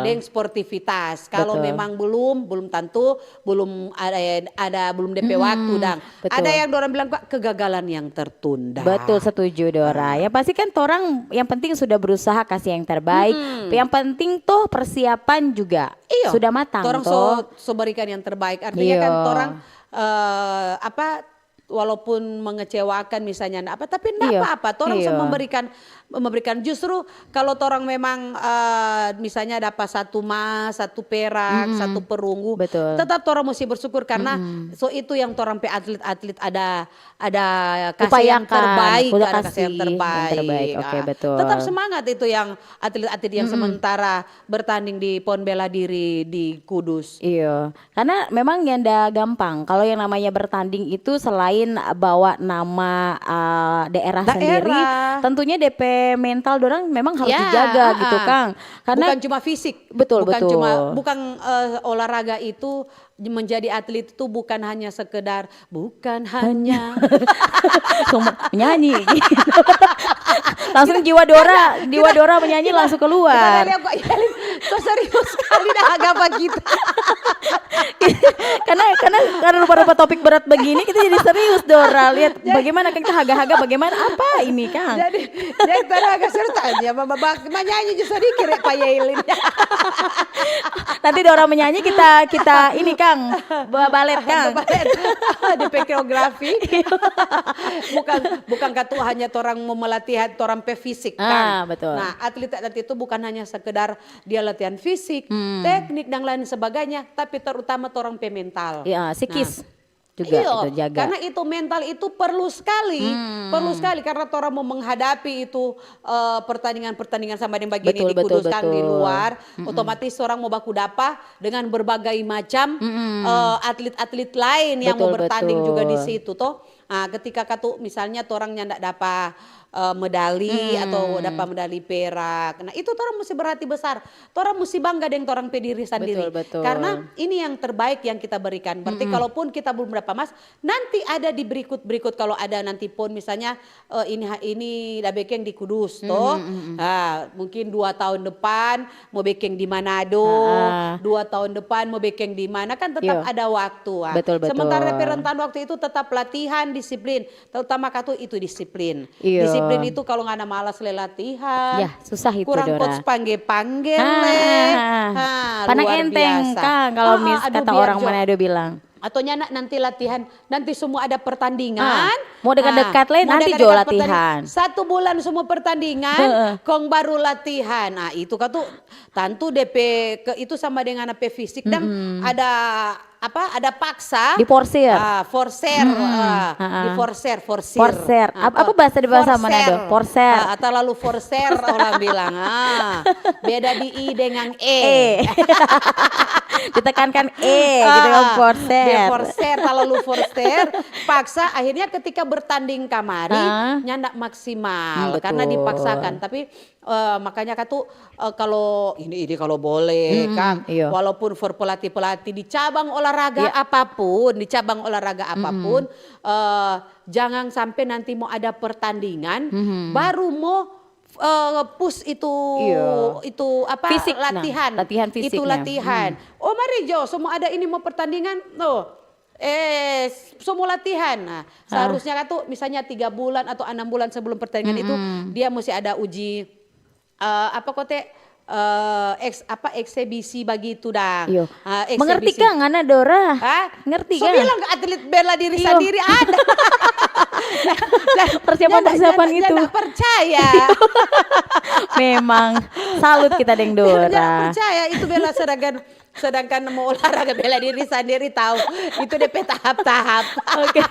deng sportivitas. Kalau Betul. memang belum, belum tentu, belum ada ada belum D P waktu dang. Betul. Ada yang dorang bilang kok kegagalan yang tertunda. Betul, setuju, Dora. Yang pasti kan torang yang penting sudah berusaha kasih yang terbaik. Yang penting toh persiapan juga Iyo, sudah matang torang toh. So, so berikan yang terbaik. Artinya kan Iyo. torang eh, apa walaupun mengecewakan misalnya nda apa, tapi ndak Iyo. Apa-apa. Torang so Iyo. Memberikan memberikan justru kalau torang memang eh, misalnya dapat satu mas, satu perak, satu perunggu, Betul. Tetap torang mesti bersyukur karena so itu yang torang pe atlet-atlet ada ada kasih yang Upayakan, terbaik, udah ada kasih yang kasih, yang terbaik. terbaik. Oke, Ah, betul. Tetap semangat itu yang atlet-atlet yang sementara bertanding di Pon Bela Diri di Kudus. Iya, karena memang nyanda gampang. Kalau yang namanya bertanding itu selain bawa nama uh, daerah, Daerah. Sendiri, tentunya D P mental dorang memang harus Ya, dijaga ah, gitu, ah. Kang. Karena Bukan cuma fisik. Betul, bukan betul. Cuma bukan eh, olahraga itu menjadi atlet itu bukan hanya sekedar bukan hanya Cuma nyanyi gitu. Langsung jiwa Dora, jiwa Dora menyanyi langsung keluar. Kita lihat kok, iya, so serius. Kali dah agak apa gitu. Karena karena karena rupa-rupa topik berat begini, kita jadi serius, Dora. Lihat bagaimana kan kita haga-haga, bagaimana apa ini, Kang? Jadi jadi tadi agak serius tanya, mama bak menyanyi juga sedikit rek Pak Yelin. Nanti Dora menyanyi, kita kita ini, Kang, ba- balet, Kang. Balet. Di koreografi. Bukan bukan katu hanya torang mau melatihan torang pe fisik, Ah, kan. betul. Nah, atlet atlet itu bukan hanya sekedar dia latihan fisik, teknik dan lain sebagainya, tapi terutama torang pe mental. Ya, psikis juga Iyo, itu jaga. Karena itu mental itu perlu sekali, perlu sekali karena torang mau menghadapi itu eh, pertandingan-pertandingan sama dengan begini Betul, di betul, Kudus kan di betul. Luar, otomatis orang mau baku dapa dengan berbagai macam eh, atlet-atlet lain yang mau Betul, bertanding juga di betul. situ toh. Ah, ketika katu misalnya torang nyanda dapa eh, medali atau dapa medali perak, nah itu torang mesti berhati besar, torang mesti bangga deng torang pe diri sandiri. Betul, betul. Karena ini yang terbaik yang kita berikan. Berarti kalaupun kita belum dapa emas, nanti ada di berikut-berikut kalau ada nanti pon misalnya eh, ini ha- ini da bekeng di Kudus toh. Ah, mungkin dua tahun depan mau bekeng di Manado, Ah. dua tahun depan mau bekeng di mana, kan tetap Iya. Ada waktu. Ah. Betul, betul. Sementara pe rentan waktu itu tetap latihan, disiplin, terutama katu itu disiplin. Iya. Disiplin itu kalau ngana malas le latihan, Ya, susah itu, kurang Dora. Coach pangge-pangge Ah, le. ah, ah. Ah, Panang luar enteng, biasa. Kang, kalau Ah, ah, mis- aduh, kata biar orang jo. Manado bilang. Atau nyanda nanti latihan, nanti semua ada pertandingan. Ah, mau dekat-dekat le, Mau nanti dekat-dekat jo pertandingan. Latihan. Satu bulan semua pertandingan, Heeh. kong baru latihan. Nah, itu katu tantu depe ke itu sama dengan apa fisik dan ada apa? Ada paksa. Diforsir. Ah, forser. Ah, Heeh. Diforser, forsir. Forser. Ah, Apa- apa bahasa di bahasa Manado? Forser. Ah, terlalu forser orang bilang. Ah, beda di i dengan e. Eh. Ditekankan eh gitu kan, Ah, forser. Dia forser, terlalu forser, paksa. Akhirnya ketika bertanding kamari, Ah. nyanda maksimal Hmm, betul. Karena dipaksakan. Tapi eh, makanya katu eh, kalau ini ini kalau boleh, Kang, iya. Walaupun for pelatih pelatih di cabang olahraga Iya. apapun, di cabang olahraga apapun, eh, jangan sampai nanti mau ada pertandingan, baru mau eh, push itu Iya. itu apa Fisik, nah, latihan latihan itu fisiknya. Latihan. Oh mari jo, semua ada ini mau pertandingan, no. Eh, semua latihan. Nah, seharusnya kan tuh misalnya tiga bulan atau enam bulan sebelum pertandingan itu dia mesti ada uji eh, apa kote eh eks, apa eksebisi bagitu dang. Iyo. Ah, Mengerti eksebisi. Kang, Ana Dora? Hah? Ngerti So Kang? Bilang atlet bela diri Iyo. Sendiri ada. Persiapan-persiapan itu. Nggak percaya. Memang salut kita deng Nggak Dora. Percaya itu bela sedangkan sedangkan mau olahraga bela diri sendiri tahu itu D P tahap-tahap. Oke.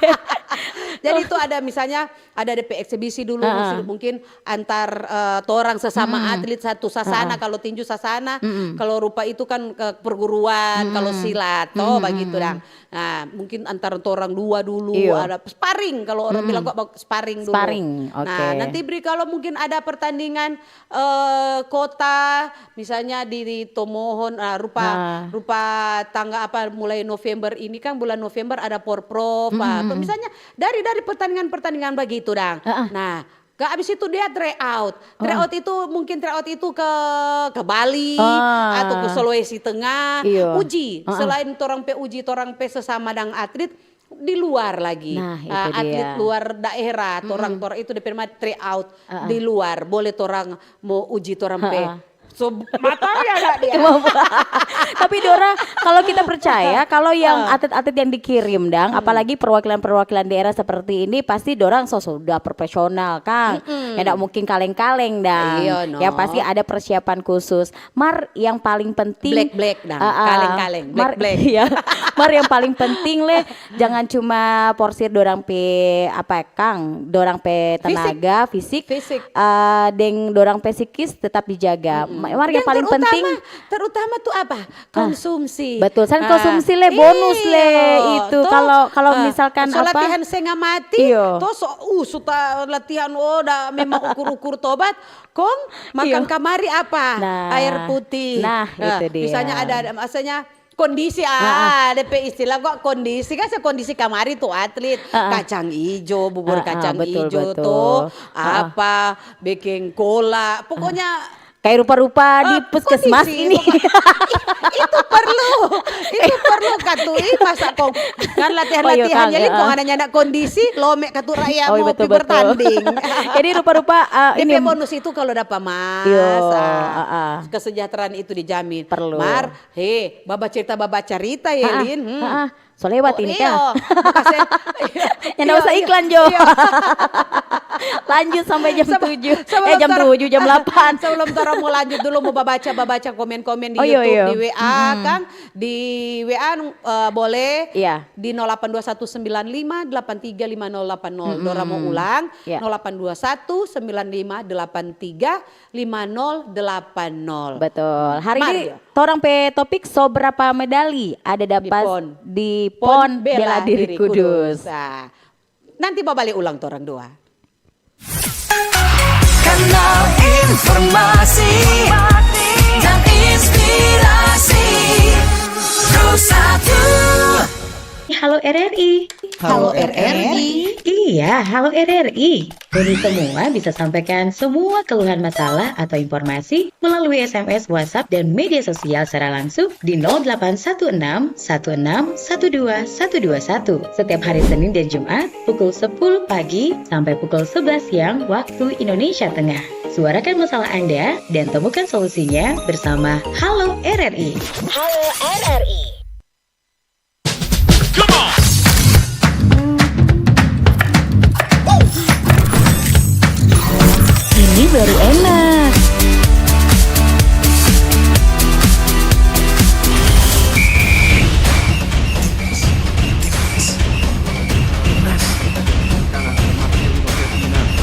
Jadi itu ada misalnya ada D P eksebisi dulu Ah. mungkin antar eh, torang sesama atlet satu sasana kalau tinju sasana kalau rupa itu kan ke perguruan kalau silat toh begitu dang. Nah, mungkin antar torang dua dulu Iyo. Ada sparring kalau orang bilang kok bak- sparring dulu. Sparring, oke. Nah, nanti beri kalau mungkin ada pertandingan eh, kota misalnya di, di Tomohon ah, rupa Ah. rupa tanggal apa mulai November ini kan bulan November ada porprov ah, atau misalnya dari dari pertandingan-pertandingan begitu dang. Ah, ah. Nah, ke abis itu dia try out. Try out itu mungkin try out itu ke ke Bali Ah. Atau ke Sulawesi Tengah. Iyo. Uji Ah, ah. Selain torang pe uji torang pe sesama dang atlet di luar lagi. Nah, itu Ah, atlet dia. Luar daerah, torang torang itu depan mah try out Ah, ah. Di luar, boleh torang mau uji torang pe. Ah, ah. So, matang ya ada dia. Tapi Dora, kalau kita percaya, kalau yang atlet-atlet yang dikirim dang, apalagi perwakilan-perwakilan daerah seperti ini, pasti dorang so sudah profesional, Kang. Ya ndak mungkin kaleng-kaleng dang. Iya, no. Ya pasti ada persiapan khusus. Mar yang paling penting Black-black dang, Ah, ah. kaleng-kaleng, Mar, black-black. Iya. Mar yang paling penting le, jangan cuma porsir dorang pe apa Kang, dorang pe tenaga, fisik, Fisik. eh, deng dorang pe psikis tetap dijaga. Ma- Mar yang Dan paling terutama, penting terutama tuh apa? Konsumsi. Betul, san Ah, konsumsi le, bonus le iyo, itu. toh. Kalau kalau Ah, misalkan so apa? Latihan setengah mati, Iyo. Toh so uh suta latihan oh dah memang ukur-ukur tobat, kong makan Iyo. Kamari apa? Nah. Air putih. Nah, itu dia. Misalnya ada ada maksudnya kondisi ah, ada pe istilah kok kondisi kan sekondisi kamari tuh atlet Ah, ah. Kacang ijo bubur Ah, ah, kacang betul, ijo betul. tuh Ah, ah. Apa bikin kola pokoknya Kayak rupa-rupa di puskesmas ini. Itu perlu, itu perlu katu. Ih, masa kong kan latihan-latihan, Kang, ya, kong ada nyanda kondisi, lome katu raya mau pi bertanding. Jadi rupa-rupa, eh, ini bonus itu kalau dapat emas, kesejahteraan itu dijamin. Perlu. Mar, he, baba cerita, baba cerita, ya, Lin. So lewat ini, Kang. Nyanda usah iklan, jo. Lanjut sampai jam tujuh. Eh, jam tujuh, jam delapan. Sebelum torang mau lanjut dulu, mau babaca, babaca komen-komen di YouTube, di W A, Kang. Di W A, eh, boleh di nol delapan dua satu sembilan lima delapan tiga lima nol delapan nol. Dora mau ulang, nol delapan dua satu sembilan lima delapan tiga lima nol delapan nol. Betul. Hari ini torang pe topik, so berapa medali ada dapat di pon bela diri Kudus. Nanti babale ulang torang dua. Kanal informasi dan inspirasi. Pro satu. Halo R R I. Halo R R I. Iya, halo R R I. Ngoni semua bisa sampaikan semua keluhan, masalah, atau informasi melalui S M S, WhatsApp, dan media sosial secara langsung di nol delapan satu enam satu enam satu dua satu dua satu setiap hari Senin dan Jumat pukul sepuluh pagi sampai pukul sebelas siang waktu Indonesia Tengah. Suarakan masalah Anda dan temukan solusinya bersama Halo R R I. Halo R R I. Ini baru enak.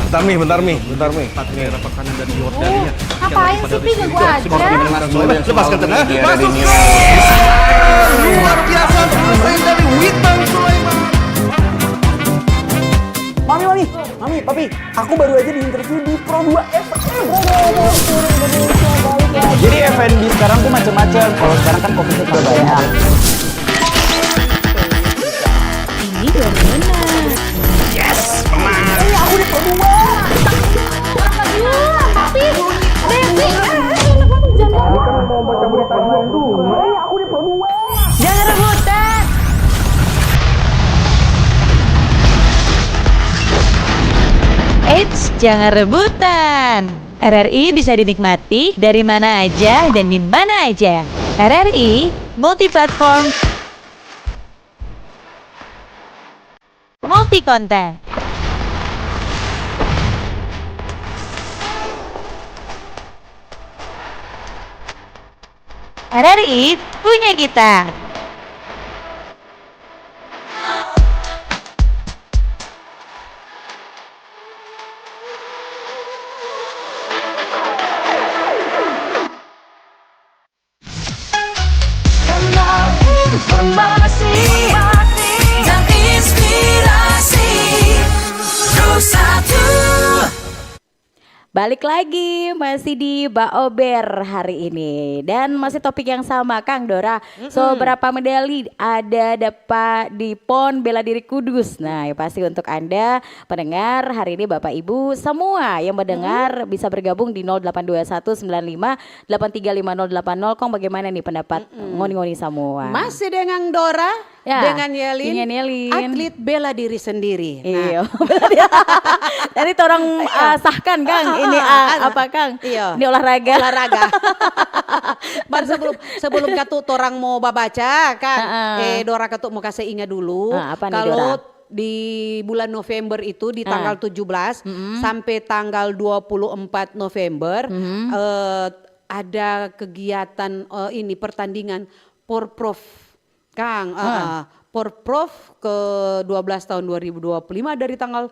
Bentar, Mi, bentar, Mi, bentar, Mi. Nih. Ngapain sih, Pi? Ganggu aja. Lepaskan tenang. Masuk ke luar biasa, terus dari Witan Sulaiman. Mami, mami, mami, papi, aku baru aja diinterview di Pro dua F M. Jadi F and B sekarang tuh macam-macam. Kalau sekarang kan covid udah banyak. Ini dua menit. Yes, menang. Eh, aku di Pro dua. Tapi, Devi, eh, eh, enak banget, jangan. Ini kan mau baca berita dua dulu. Eh, aku di Pro dua. Jangan rebutan. Eits, jangan rebutan. R R I bisa dinikmati dari mana aja dan di mana aja. R R I multi platform, multi konten. R R I punya kita. Kanal informasi dan inspirasi. Pro satu. Balik lagi, masih di Baober hari ini. Dan masih topik yang sama, Kang Dora. So, berapa medali ada dapa di pon bela diri Kudus? Nah, ya pasti untuk Anda pendengar, hari ini Bapak Ibu semua yang mendengar bisa bergabung di nol delapan dua satu sembilan lima delapan tiga lima nol delapan nol. Kong, bagaimana nih pendapat ngoni-ngoni semua? Masih dengan Dora, ya, dengan Yelin, dengan Yelin, atlet bela diri sendiri. Nah. Iya. Jadi, torang, ah, sahkan, Kang. Ini, ah, apa, Kang? Iya. Ini olahraga. Olahraga. Mar, sebelum, sebelum katu torang mau babaca, Kang, eh, Dora katu mau kase inga dulu. Ah, apa nih, Dora? Kalau di bulan November itu, di tanggal tujuh belas sampai tanggal dua puluh empat November, eh, ada kegiatan, eh, ini, pertandingan Porprov, Kang, eh, eh, Porprov ke dua belas tahun dua ribu dua puluh lima, dari tanggal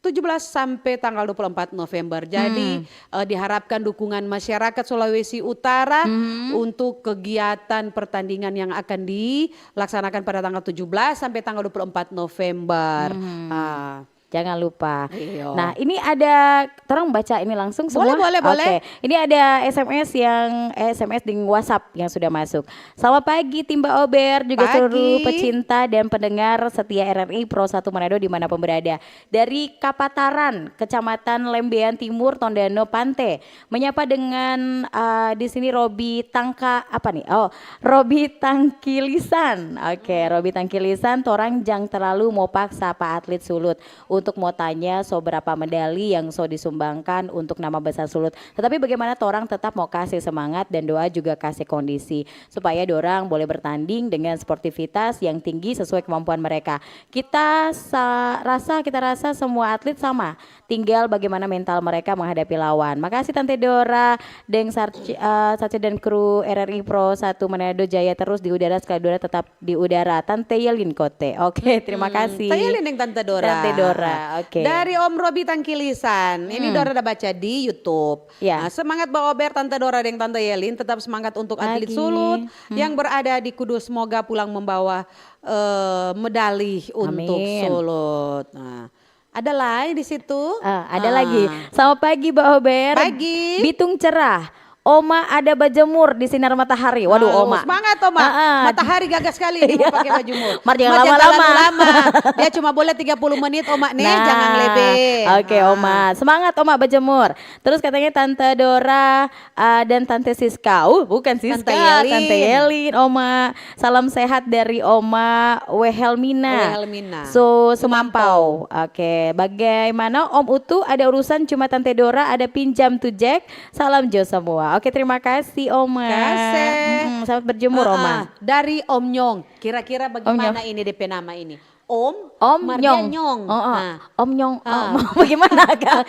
tujuh belas sampai tanggal dua puluh empat November. Jadi, eh, diharapkan dukungan masyarakat Sulawesi Utara untuk kegiatan pertandingan yang akan dilaksanakan pada tanggal tujuh belas sampai tanggal dua puluh empat November. Ah, Jangan lupa. Iyo. Nah, ini ada, torang baca ini langsung semua? Boleh, boleh, boleh. Oke. Ini ada S M S yang, eh, S M S deng WhatsApp yang sudah masuk. Selamat pagi, Timba Ober, juga Pagi. Seluruh pecinta dan pendengar setia R R I Pro satu Manado dimanapun berada. Dari Kapataran, Kecamatan Lembean Timur, Tondano, Pante. Menyapa dengan, eh, di sini Robi Tangka, apa nih? Oh, Robi Tangkilisan. Oke, Robi Tangkilisan, torang jang terlalu mo paksa pa atlet sulut untuk mo tanya so berapa medali yang so disumbangkan untuk nama besar sulut. Tetapi bagaimana torang tetap mo kasih semangat dan doa juga kasih kondisi supaya dorang boleh bertanding dengan sportivitas yang tinggi sesuai kemampuan mereka. Kita sa-, rasa, kita rasa semua atlet sama. Tinggal bagaimana mental mereka menghadapi lawan. Makasih Tante Dora deng Sarci-, eh, Sace dan kru R R I Pro satu Manado Jaya terus di udara, sekali dua tetap di udara. Tante Yelin Kote. Oke, terima kasih. Tante Yelin deng Tante Dora. Tante Dora, oke. Dari Om Robi Tangkilisan. Ini Dora ada baca di YouTube. Ya. Nah, semangat Ba Ober, Tante Dora deng Tante Yelin, tetap semangat untuk atlet Lagi. sulut yang berada di Kudus. Semoga pulang membawa eh, medali untuk Amin. sulut. Nah, ada lain di situ? Ah, ada Ah. lagi. Selamat pagi, Ba Ober. Pagi. Bitung cerah. Oma ada bajemur di sinar matahari. Waduh, Ah, Oma. Semangat, Oma. Ah, ah. Matahari gagah sekali ini mau pakai baju mur. Mar jangan Mar jangan lama-lama. terlalu lama. Dia cuma boleh tiga puluh menit, Oma, nih, Nah, jangan lebih. Oke, Ah. Oma. Semangat, Oma, bajemur. Terus katanya Tante Dora, ah, dan Tante Siska. Uh, bukan Siska, Tante Yelin. Tante Yelin, Oma. Salam sehat dari Oma Wehelmina. Wehelmina. So, Semampau. Oke, bagaimana Om Utu? Ada urusan cuma Tante Dora, ada pinjam tu Jack. Salam jo semua. Oke, terima kasih, Oma. Kasih. Mm-mm, selamat berjemur, Ah, Oma. ah. Dari Om Nyong. Kira-kira bagaimana ini D P nama ini? Om, Om mar dia Nyong. Nyong. Oh, oh. Nah. Om Nyong. Ah. Om, bagaimana, Kang?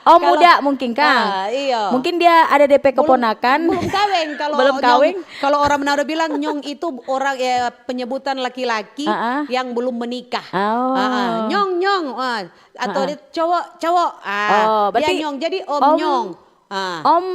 Om Kalau- muda mungkin, Kang. Ah, iyo. Mungkin dia ada D P keponakan. Belum kaweng. Kalau Belum Nyong- kaweng. Kalau orang Manado bilang Nyong itu orang, eh, penyebutan laki-laki Ah, ah. yang belum menikah. Oh. Ah, ah. Nyong, Nyong. Ah, atau Ah, ah. dia cowok, cowok. Ah, Oh, dia berarti Nyong. Jadi Om, Om Nyong. Ah. Om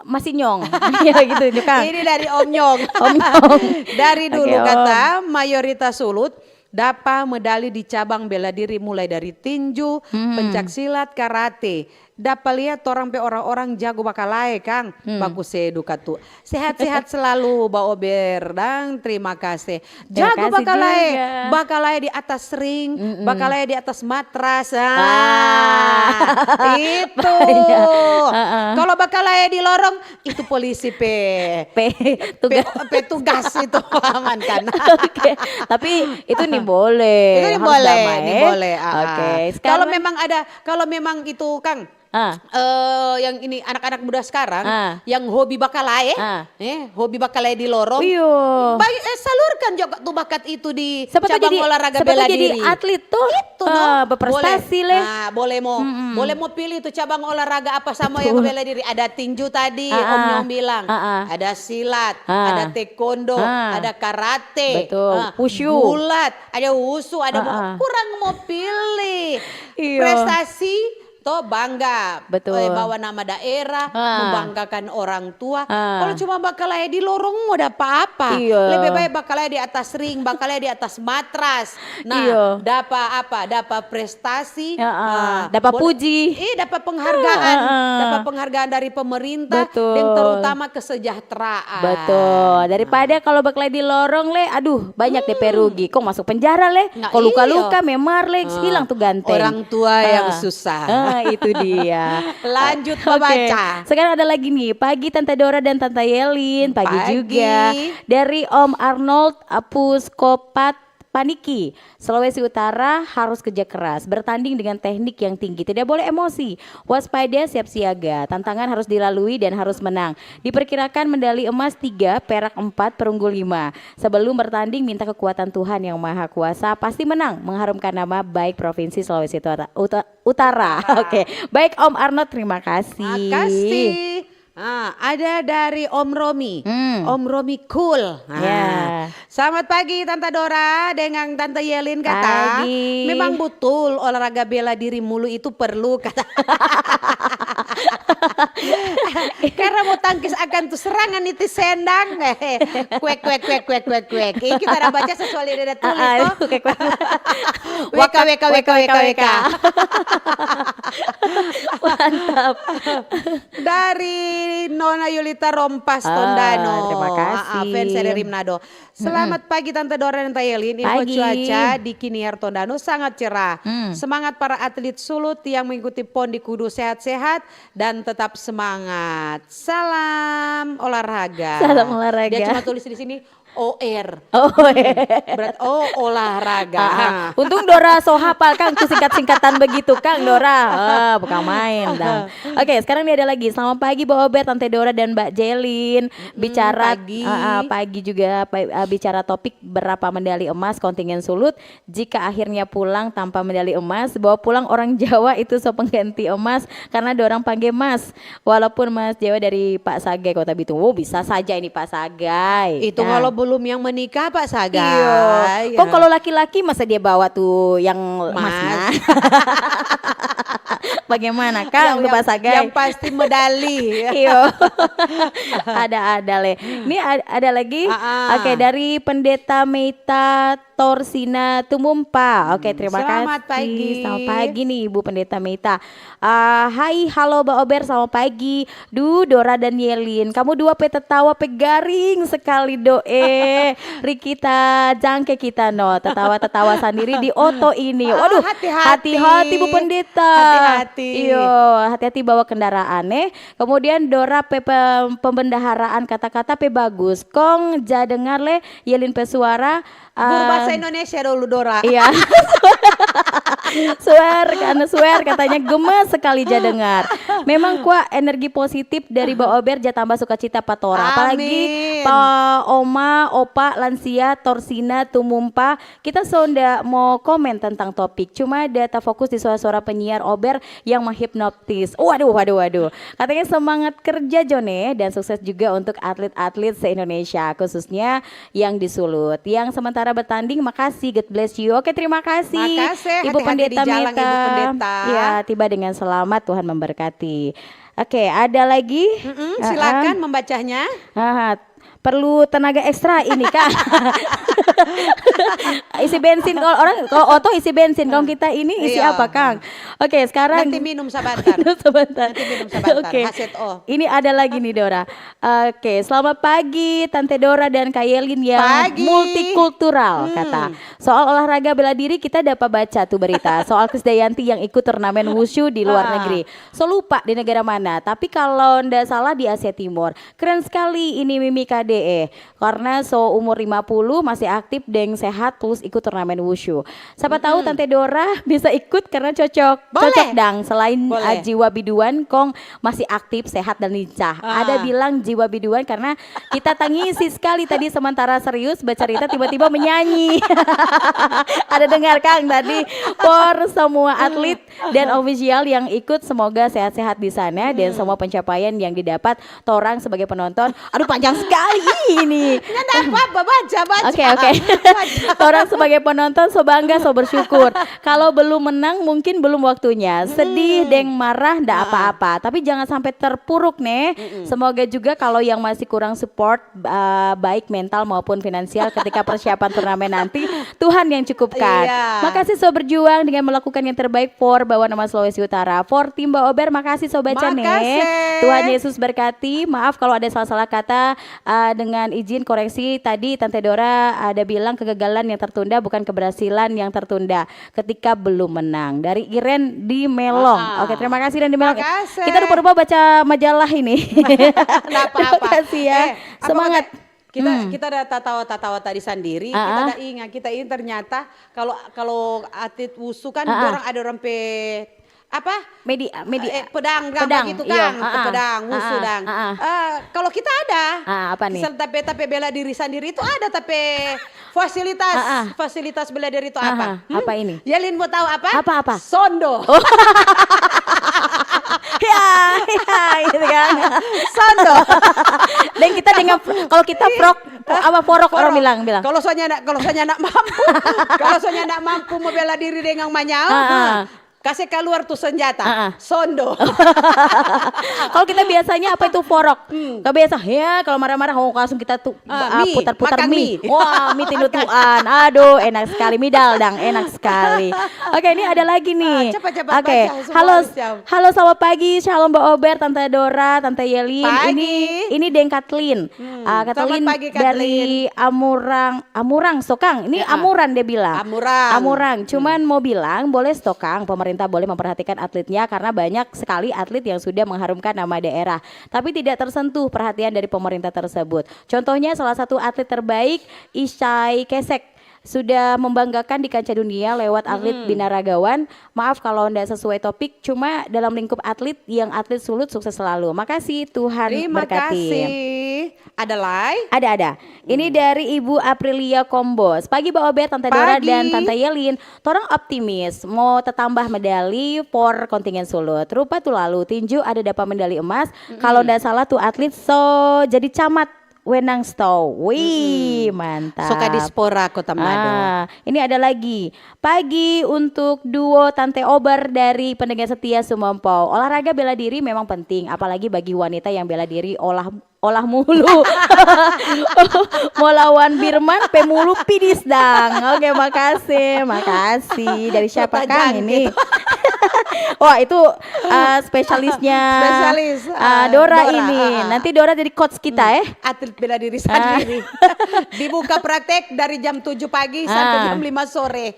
masih nyong. Ya gitu, itu, Kang. Ini dari Om Nyong. Om Nyong. Dari dulu Oke, Om. Kata mayoritas sulut dapa medali di cabang bela diri, mulai dari tinju, Hmm. pencak silat, karate. Dapa lia torang pe orang-orang jago bakalae, Kang. Hmm. Bagus se duka tu. Sehat-sehat selalu, Ba Ober, dang terima kasih. Terima Jago kasih bakalae, juga. Bakalae di atas ring, Mm-mm. Bakalae di atas matras. Ah, Ah. Itu. Banyak. Heeh. Kalau bakalae di lorong, itu polisi pe. Pe, tugas. Pe, petugas itu aman kan? Oke, tapi itu nih boleh. Itu nih Harus boleh, damai, nih eh. boleh. Ah, Oke, ah. sekarang Kalau memang ada, kalau memang itu, Kang, Ah. eh, yang ini anak-anak muda sekarang Ah. yang hobi bakalae, Ah. eh, hobi bakalae di lorong, Iyo. bagi, eh, salurkan juga tuh bakat itu di Siapa tahu cabang jadi, olahraga siapa bela tahu jadi diri. atlet tuh, Itu, eh, no? Berprestasi, Boleh. leh. Nah, boleh mau, Mm-mm. Boleh mau pilih tuh cabang olahraga apa sama yang Betul. Bela Diri. Ada tinju tadi, Ah, Om ah. Nyong bilang. Ah, ah. Ada silat, Ah. ada taekwondo, Ah. ada karate, Betul. ah, Wushu. Gulat, ada wushu, ada Ah, ah. Kurang mau pilih. Iyo. Prestasi, toh bangga. Betul. Eh, bawa nama daerah, Ah. Membanggakan orang tua. Ah. Kalau cuma bakalae di lorong, mau dapa apa? Iyo. Lebih baik bakalae di atas ring, bakalae di atas matras. Nah, Iyo. Dapa apa? Dapa prestasi. Ya, ah. Ah, Dapa boleh- puji. Iya, dapa penghargaan. Ah, ah. Dapa penghargaan dari pemerintah Betul. Dan terutama kesejahteraan. Betul. Daripada kalau bakalae di lorong, leh, aduh, banyak depe rugi. Kong masuk penjara, leh. Nah, Kong luka-luka, iyo. memar, leh, Ah, hilang tuh ganteng. Orang tua yang Ah. susah. Ah, itu dia. Lanjut Oke. Baca. Sekarang ada lagi nih, pagi Tante Dora dan Tante Yelin, pagi Pagi. juga dari Om Arnold Puskopat Paniki. Sulawesi Utara harus kerja keras, bertanding dengan teknik yang tinggi, tidak boleh emosi, waspada, siap siaga. Tantangan harus dilalui dan harus menang. Diperkirakan medali emas tiga, perak empat, perunggu lima. Sebelum bertanding, minta kekuatan Tuhan yang Maha Kuasa, pasti menang, mengharumkan nama baik Provinsi Sulawesi Utara. Uta- Utara. Oke, baik Om Arnold, terima kasih. Makasih. Ah, ada dari Om Romi. Hmm. Om Romi Cool. Ah. Ya. Selamat pagi Tante Dora dengan Tante Yelin kata. Pagi. Memang betul olahraga bela diri mulu itu perlu kata. Karena mau tangkis akan tuh serangan itu sendang. Kuek kuek kuek kuek kuek kuek. Ih, kita ada baca sesuai ada tulis Ah, ah, toh. oke, kuek. W K W K W K W K W K. Mantap. Dari Nona Yulita Rompas Ah, Tondano. terima kasih. Ah, ah, fans dari Rimnado. Selamat pagi Tante Dora dan Tayelin. Info Pagi. Cuaca di Kiniar Tondano sangat cerah. Hmm. Semangat para atlet sulut yang mengikuti pon di Kudu, sehat-sehat dan tetap semangat. Salam olahraga. Salam olahraga. Dia cuma tulis di sini O R. Oh, eh. Berat, oh, olahraga. Ah, ah. Untung Dora so hafal, Kang, tu singkat-singkatan begitu, Kang Dora. Ah, bukan main, dang. Oke, sekarang nih ada lagi. Selamat pagi, Bo Ober, Tante Dora, dan Mbak Jelin. Bicara pagi. Ah, ah, pagi juga pa- ah, bicara topik berapa medali emas kontingen sulut. Jika akhirnya pulang tanpa medali emas, bawa pulang orang Jawa itu so pengganti emas karena dorang pangge Mas. Walaupun Mas Jawa dari Pak Sagai, Kota Bitung. Oh, bisa saja ini Pak Sagai. Itu Nah. Kalau belum yang menikah, Pak Sagai. Iyo. Ya. Kok kalau laki-laki masa dia bawa tuh yang emas? Mas. Bagaimana, Kang? Yang, Tuh Pak Sagai. Yang pasti medali. Iyo. Ada-ada le. Ini ad- ada lagi. Ah, ah. Oke, dari Pendeta Meita Torsina Tumumpa. Oke, terima Selamat kasih. Pagi. Selamat pagi nih, Ibu Pendeta Meita. Ah, hai, halo Ba Ober, selamat pagi. Duh, Dora dan Yelin, kamu dua pe tatawa pe garing sekali do eh. Rikita jangke kita no, tatawa-tatawa sandiri di oto ini. Ah, Waduh, hati-hati. Hati-hati, Bu Pendeta. Hati-hati. Iyo, hati-hati bawa kendaraan eh. Kemudian Dora pe pem- pembendaharaan kata-kata pe bagus. Kong ja dengar le Yelin pe suara. Guru Ah, bahasa Indonesia dulu, Dora. Iya. Swear, karena swear katanya gemes sekali ja dengar. Memang kwa energi positif dari Ba Ober ja tambah sukacita pa torang. Apalagi Amin. pa oma, opa, lansia, torsina, tumumpa. Kita so nda mo komen tentang topik. Cuma ada tafokus di suara-suara penyiar Ober yang menghipnotis. Waduh, waduh, waduh. Katanya semangat kerja Jone dan sukses juga untuk atlet-atlet se-Indonesia, khususnya yang di Sulut. Yang sementara bertanding, makasih, God bless you. Oke, terima kasih, Makasih, Ibu hati-hati Pendeta di jalan, Meta. Ibu Pendeta. Ya, tiba dengan selamat, Tuhan memberkati. Oke, ada lagi? Mm-mm, Ah, silakan ah. Membacanya. Ah, perlu tenaga ekstra ini, Kak. Isi bensin kalau orang, kalau oto isi bensin, kalau kita ini isi Iya. Apa, Kang? Oke, sekarang Nanti minum sabantar. Minum sebentar. Nanti minum sabantar. Oke. H Z O. Ini ada lagi nih, Dora. Oke, selamat pagi Tante Dora dan Kak Yelin yang Pagi. Multikultural, Hmm. kata. Soal olahraga bela diri, kita dapat baca tuh berita soal Krisdayanti yang ikut turnamen wushu di luar Ah. negeri. So lupa di negara mana, tapi kalau ndak salah di Asia Timur. Keren sekali ini Mimi K D E. Karena so umur lima puluh, masih aktif deng sehat, terus ikut turnamen wushu. Siapa tahu Tante Dora bisa ikut karena cocok. Boleh. Cocok dang, selain Boleh. uh, jiwa biduan, kong masih aktif, sehat dan lincah. Ah. Ada bilang jiwa biduan karena kita tangisi sekali tadi sementara serius bercerita tiba-tiba menyanyi. Ada dengar, Kang, tadi? For semua atlet dan official yang ikut, semoga sehat-sehat di sana dan semua pencapaian yang didapat torang sebagai penonton. Aduh, panjang sekali ini. Nggak ada apa-apa, baca, baca. Oke, oke. Baca. Torang sebagai penonton so bangga, so bersyukur. Kalau belum menang, mungkin belum waktunya. Sedih, deng marah, ndak apa-apa. Tapi jangan sampai terpuruk, ne. Semoga juga kalau yang masih kurang support, uh, baik mental maupun finansial ketika persiapan turnamen nanti, Tuhan yang cukupkan. Iya. Makasih so berjuang dengan melakukan yang terbaik for Bawa Nama Sulawesi Utara. For Timba Ober, makasih so baca, ne. Makasih. Tuhan Yesus berkati. Maaf kalau ada salah-salah kata, uh, dengan izin koreksi tadi Tante Dora ada bilang kegagalan yang tertunda bukan keberhasilan yang tertunda ketika belum menang. Dari Iren di Melong. Ah. Oke, terima kasih Iren di Melong. Makasih. Kita rupa-rupa baca majalah ini. Nggak apa-apa. Terima kasih ya. Eh, apa Semangat. kata- Kita kita ada tatawa-tatawa tadi sandiri, Ah, kita ah. ada ingat, kita ini ternyata kalau kalau atlet wushu kan Ah, ah. orang ada orang pe apa? Medi, medi, Eh, pedang, kan, pedang, begitu iyo, kan, ah, ah. pedang, Ah, wushu ah, dang. ah, ah. Eh, kalau kita ada, Ah, apa nih? Misal tapi tapi bela diri sendiri itu ada tapi fasilitas, Ah, ah. fasilitas bela diri itu Ah, apa? ah, apa ini? Yelin mau tahu apa? Apa, apa? Sondo. Ya, Gitu kan. Sondo. Dan kita dengan, kalau kita frok, apa, forok, orang bilang, bilang. Kalau soalnya ndak, kalau soalnya ndak mampu, kalau soalnya ndak mampu mau bela diri dengan manyao, ah, ah, nah, kasih keluar tuh senjata, ah, ah, sondo. Kalau kita biasanya apa itu, forok? Hmm. Kalau biasa, ya, kalau marah-marah, oh, langsung kita tuh, ah, ah, mi, putar-putar makan mi. Mi. Wah, mi tindotuan. Aduh, enak sekali. Mi daldang, enak sekali. Oke, ini ada lagi nih. Ah, cepat, cepat. Oke, baca semua, halo, siap. Halo, selamat pagi. Shalom, Mbak Ober, Tante Dora, Tante Yelin. Pagi. Ini, ini Deng Katlin. Hmm, ah, Katlin, selamat pagi, Katlin. Dari Amurang, Amurang, Sokang. Ini, ya, Amuran, dia bilang. Amurang. Amurang. Cuman, hmm, mau bilang, boleh Sokang, pemerintah boleh memperhatikan atletnya karena banyak sekali atlet yang sudah mengharumkan nama daerah, tapi tidak tersentuh perhatian dari pemerintah tersebut. Contohnya, salah satu atlet terbaik, Ishai Kesek, sudah membanggakan di kancah dunia lewat atlet, hmm, binaragawan. Maaf kalau ndak sesuai topik, cuma dalam lingkup atlet, yang atlet sulut sukses selalu. Makasih, Tuhan berkati. Terima kasih. Ada lai? Ada, ada. Ini, hmm, dari Ibu Aprilia Kombos. Pagi, Mbak Ober, Tante Dora, dan Tante Yelin. Torang optimis mo tatambah medali for kontingen Sulut. Rupa tu lalu tinju ada dapa medali emas. Mm-mm. Kalau ndak salah tu atlet so jadi camat Wenang Stow. Wih, mm-mm, mantap. So ka diaspora Kota Manado. Ah, ini ada lagi. Pagi untuk duo Tante Ober dari pendengar setia Sumompo. Olahraga bela diri memang penting, apalagi bagi wanita yang bela diri olah, olah mulu. Mo lawan Birman pe mulu pidis dang. Oke, makasih, makasih. Dari siapa, Kang, ini? Wah, itu, uh, spesialisnya, spesialis, uh, uh, Dora, Dora ini. Uh-uh. Nanti Dora jadi coach kita, hmm, eh. Atlet bela diri sendiri. Dibuka praktek dari jam tujuh pagi sampai jam lima sore.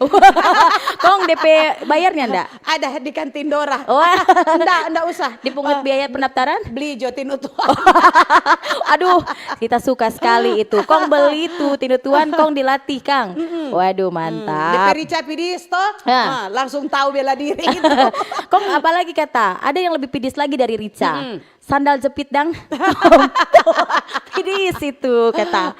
Kong D P bayarnya ndak? Ada di kantin Dora. Wah. Ndak, ndak usah. Dipungut biaya pendaftaran? Beli jo tindotuan. Aduh, kita suka sekali itu. Kong beli tu tindotuan, kong dilatih, Kang. Mm-mm. Waduh, mantap. D P Rica pidis to, ah, langsung tahu bela diri itu. Kong apalagi kata, ada yang lebih pidis lagi dari Rica. Mm-mm. Sandal jepit dang. Pidis itu, kata.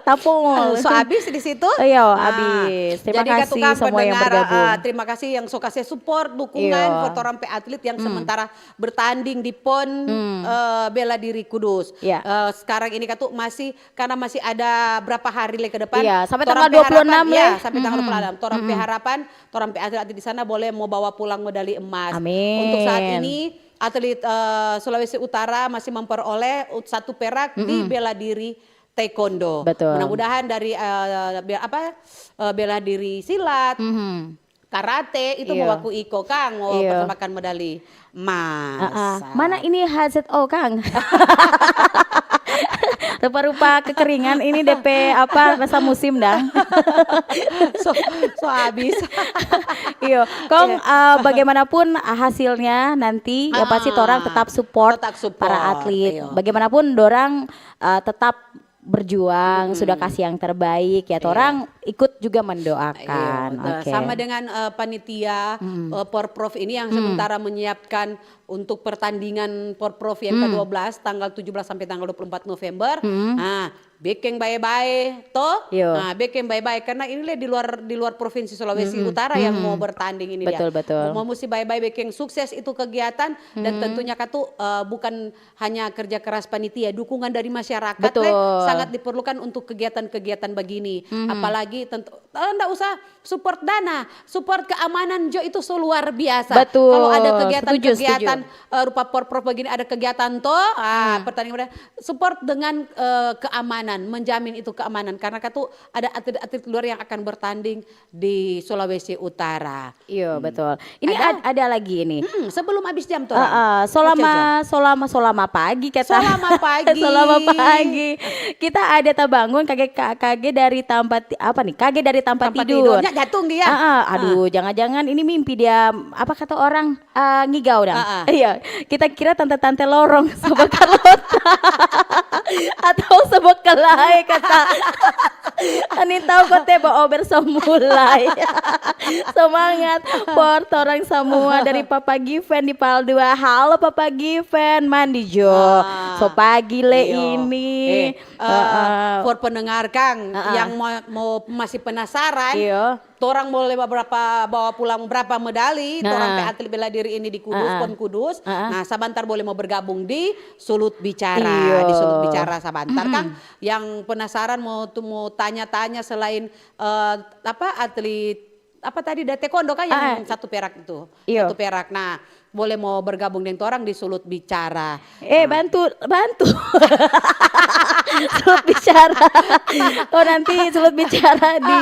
Tapung. So abis di situ? Iya, abis. Terima kasih semua yang bergabung. Ah, terima kasih yang so kasih support, dukungan for torang pe atlet yang sementara bertanding di pon, eh, bela diri Kudus. Iya. Eh, sekarang ini katu masih, karena masih ada berapa hari lagi ke depan. Iya, sampai tanggal dua puluh enam, ya, sampai tanggal dua puluh enam. Torang pe harapan, torang pe atlet-atlet di sana boleh mo bawa pulang medali emas. Amin. Untuk saat ini, atlet, eh, Sulawesi Utara masih memperoleh ut-, satu perak di bela diri taekwondo. Betul. Mudah-mudahan dari, eh, be-, apa, eh, bela diri silat, karate, itu mo baku iko, Kang, mo persembahkan medali emas. Ah, ah. Mana ini H Z O, Kang? Rupa-rupa kekeringan ini D P apa, rasa musim dang. So, so habis. Iyo, Kong, eh, bagaimanapun hasilnya nanti, ya pasti torang tetap support, tetap support para atlet. Iyo. Bagaimanapun dorang, eh, tetap berjuang, sudah kasih yang terbaik, ya, torang ikut juga mendoakan. Iya, betul. Oke. Sama dengan, eh, panitia, eh, Porprov ini yang sementara menyiapkan untuk pertandingan Porprov yang kedua belas, tanggal tujuh belas sampai tanggal dua puluh empat November. Nah, bekeng bae-bae, to? Yo. Nah, bekeng bae-bae, karena ini le di luar, di luar Provinsi Sulawesi Utara yang mau bertanding ini dia. Betul, betul. Mau musti bae-bae bekeng sukses itu kegiatan, dan tentunya katu, eh, bukan hanya kerja keras panitia, dukungan dari masyarakat le sangat diperlukan untuk kegiatan-kegiatan begini. Apalagi tentu, eh, ndak usah support dana, support keamanan jo itu so luar biasa. Betul. Kalau ada kegiatan-kegiatan, eh, rupa Porprov begini, ada kegiatan to, ah, pertandingan, support dengan, eh, keamanan, menjamin itu keamanan. Karena katu ada atlet-atlet luar yang akan bertanding di Sulawesi Utara. Iyo, betul. Ini ada lagi ini. Mm-mm, sebelum habis jam tuh. Heeh, solama, solama, solama pagi, kata. Solama pagi. Solama pagi. Kita ada tabangun kage, ka-, kage dari tampa ti-, apa nih? Kage dari tampa tidur. Tampa tidurnya jatung dia. Heeh, aduh, jangan-jangan ini mimpi dia, apa kata orang, eh, ngigau dang. Heeh. Iya, kita kira tante-tante lorong, sobo kalota. Atau sobo kelae, kata. Ani tau kote baober so mulai. Semangat for torang samua dari Papa Given di Pal dua. Halo Papa Given, mandi jo. Ah, so pagi le ini. Eh, eh, for pendengar Kang yang mau, mau masih penasaran, Torang boleh bawa berapa, bawa pulang berapa medali, torang pe atlet bela diri ini di Kudus, PON Kudus. Nah, sabantar boleh mo bergabung di Sulut Bicara, di Sulut Bicara sabantar, kang. Yang penasaran mo tu, mo tanya-tanya selain, eh, apa, atlet, apa tadi, da taekwondo kan yang satu perak itu? Iyo. Satu perak. Nah, boleh mo bergabung deng torang di Sulut Bicara. Eh, bantu, bantu. Sulut Bicara. Oh, nanti Sulut Bicara di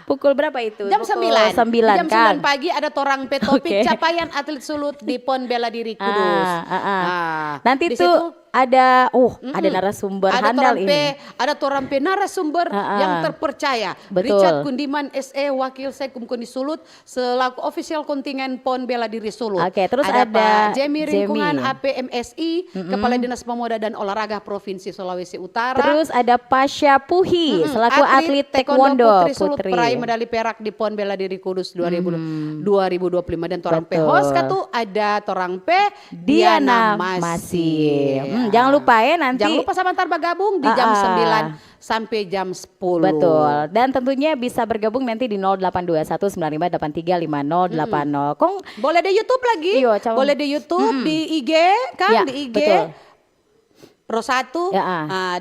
pukul berapa itu? Jam sembilan. Pukul sembilan, kan? Jam sembilan pagi ada torang pe topik capaian atlet Sulut di PON Bela Diri Kudus. Ah, ah, ah. Nanti tuh ada, oh, ada narasumber handal ini. Ada torang pe narasumber yang terpercaya. Betul. Richard Kundiman, S E, Wakil Sekum Kundi Sulut, selaku official kontingen PON Bela Diri Sulut. Oke, terus ada Pak Jemi Ringkungan, A P M S I, Kepala Dinas Pemuda dan Olahraga Provinsi Sulawesi Utara. Terus ada Pasha Puhi, selaku atlet taekwondo putri, peraih medali perak di PON Bela Diri Kudus dua ribu, dua ribu dua puluh lima. Dan torang pe host katu ada torang pe Diana Masih. Jangan lupa ya, nanti jangan lupa sabantar bagabung di jam sembilan sampe jam sepuluh. Betul. Dan tentunya bisa bergabung nanti di nol delapan dua satu sembilan lima delapan tiga lima nol delapan nol. Kong boleh di YouTube lagi. Iyo, boleh di YouTube, di I G, kan, di I G. Betul. Pro satu,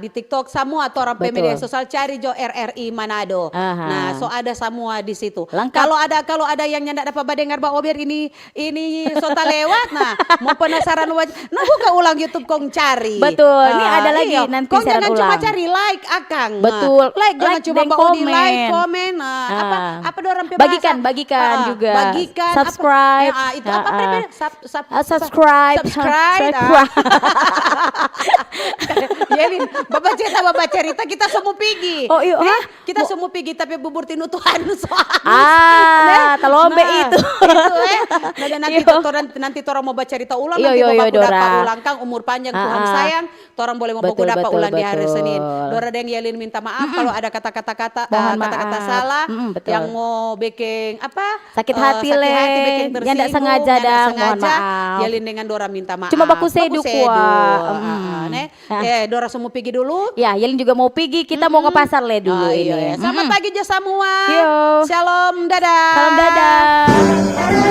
di TikTok, samua torang pe media sosial, cari jo R R I Manado. Nah, so ada samua di situ. Lengkap. Kalau ada, kalau ada yang nyanda dapa badengar ba Ober ini, ini so talewat, nah, mo penasaran, nah, buka ulang YouTube kong cari. Betul, ini ada lagi nanti siaran ulang. Kong jangan cuma cari like, akang. Betul, like, jangan cuma bawa di like, komen. Nah, apa, apa dorang pe bahasa? Bagikan, bagikan juga. Bagikan, subscribe. Itu apa, subscribe. Subscribe. Yelin, babacerita, babacerita, kita so mo pigi. Oh, iyo. Kita so mo pigi, tapi bubur tinu Tuhan so habis. Ah, talombe itu. Itu, eh. Nah, dan nanti torang, nanti torang mo bacarita ulang, nanti mo baku dapa ulang, kang, umur panjang, Tuhan sayang, torang boleh mo baku dapa ulang di hari Senin. Dora deng Yelin minta maaf kalau ada kata-kata, kata-kata salah yang mo biking apa, sakit hati, le, yang ndak sengaja, dah, mohon maaf. Yelin dengan Dora minta maaf. Cuma baku sedu kwa. Neh. Eh, Dora so mo pigi dulu. Ya, Yelin juga mo pigi, kita mo ke pasar le dulu ini. Selamat pagi jo samua. Shalom, dadah. Shalom, dadah.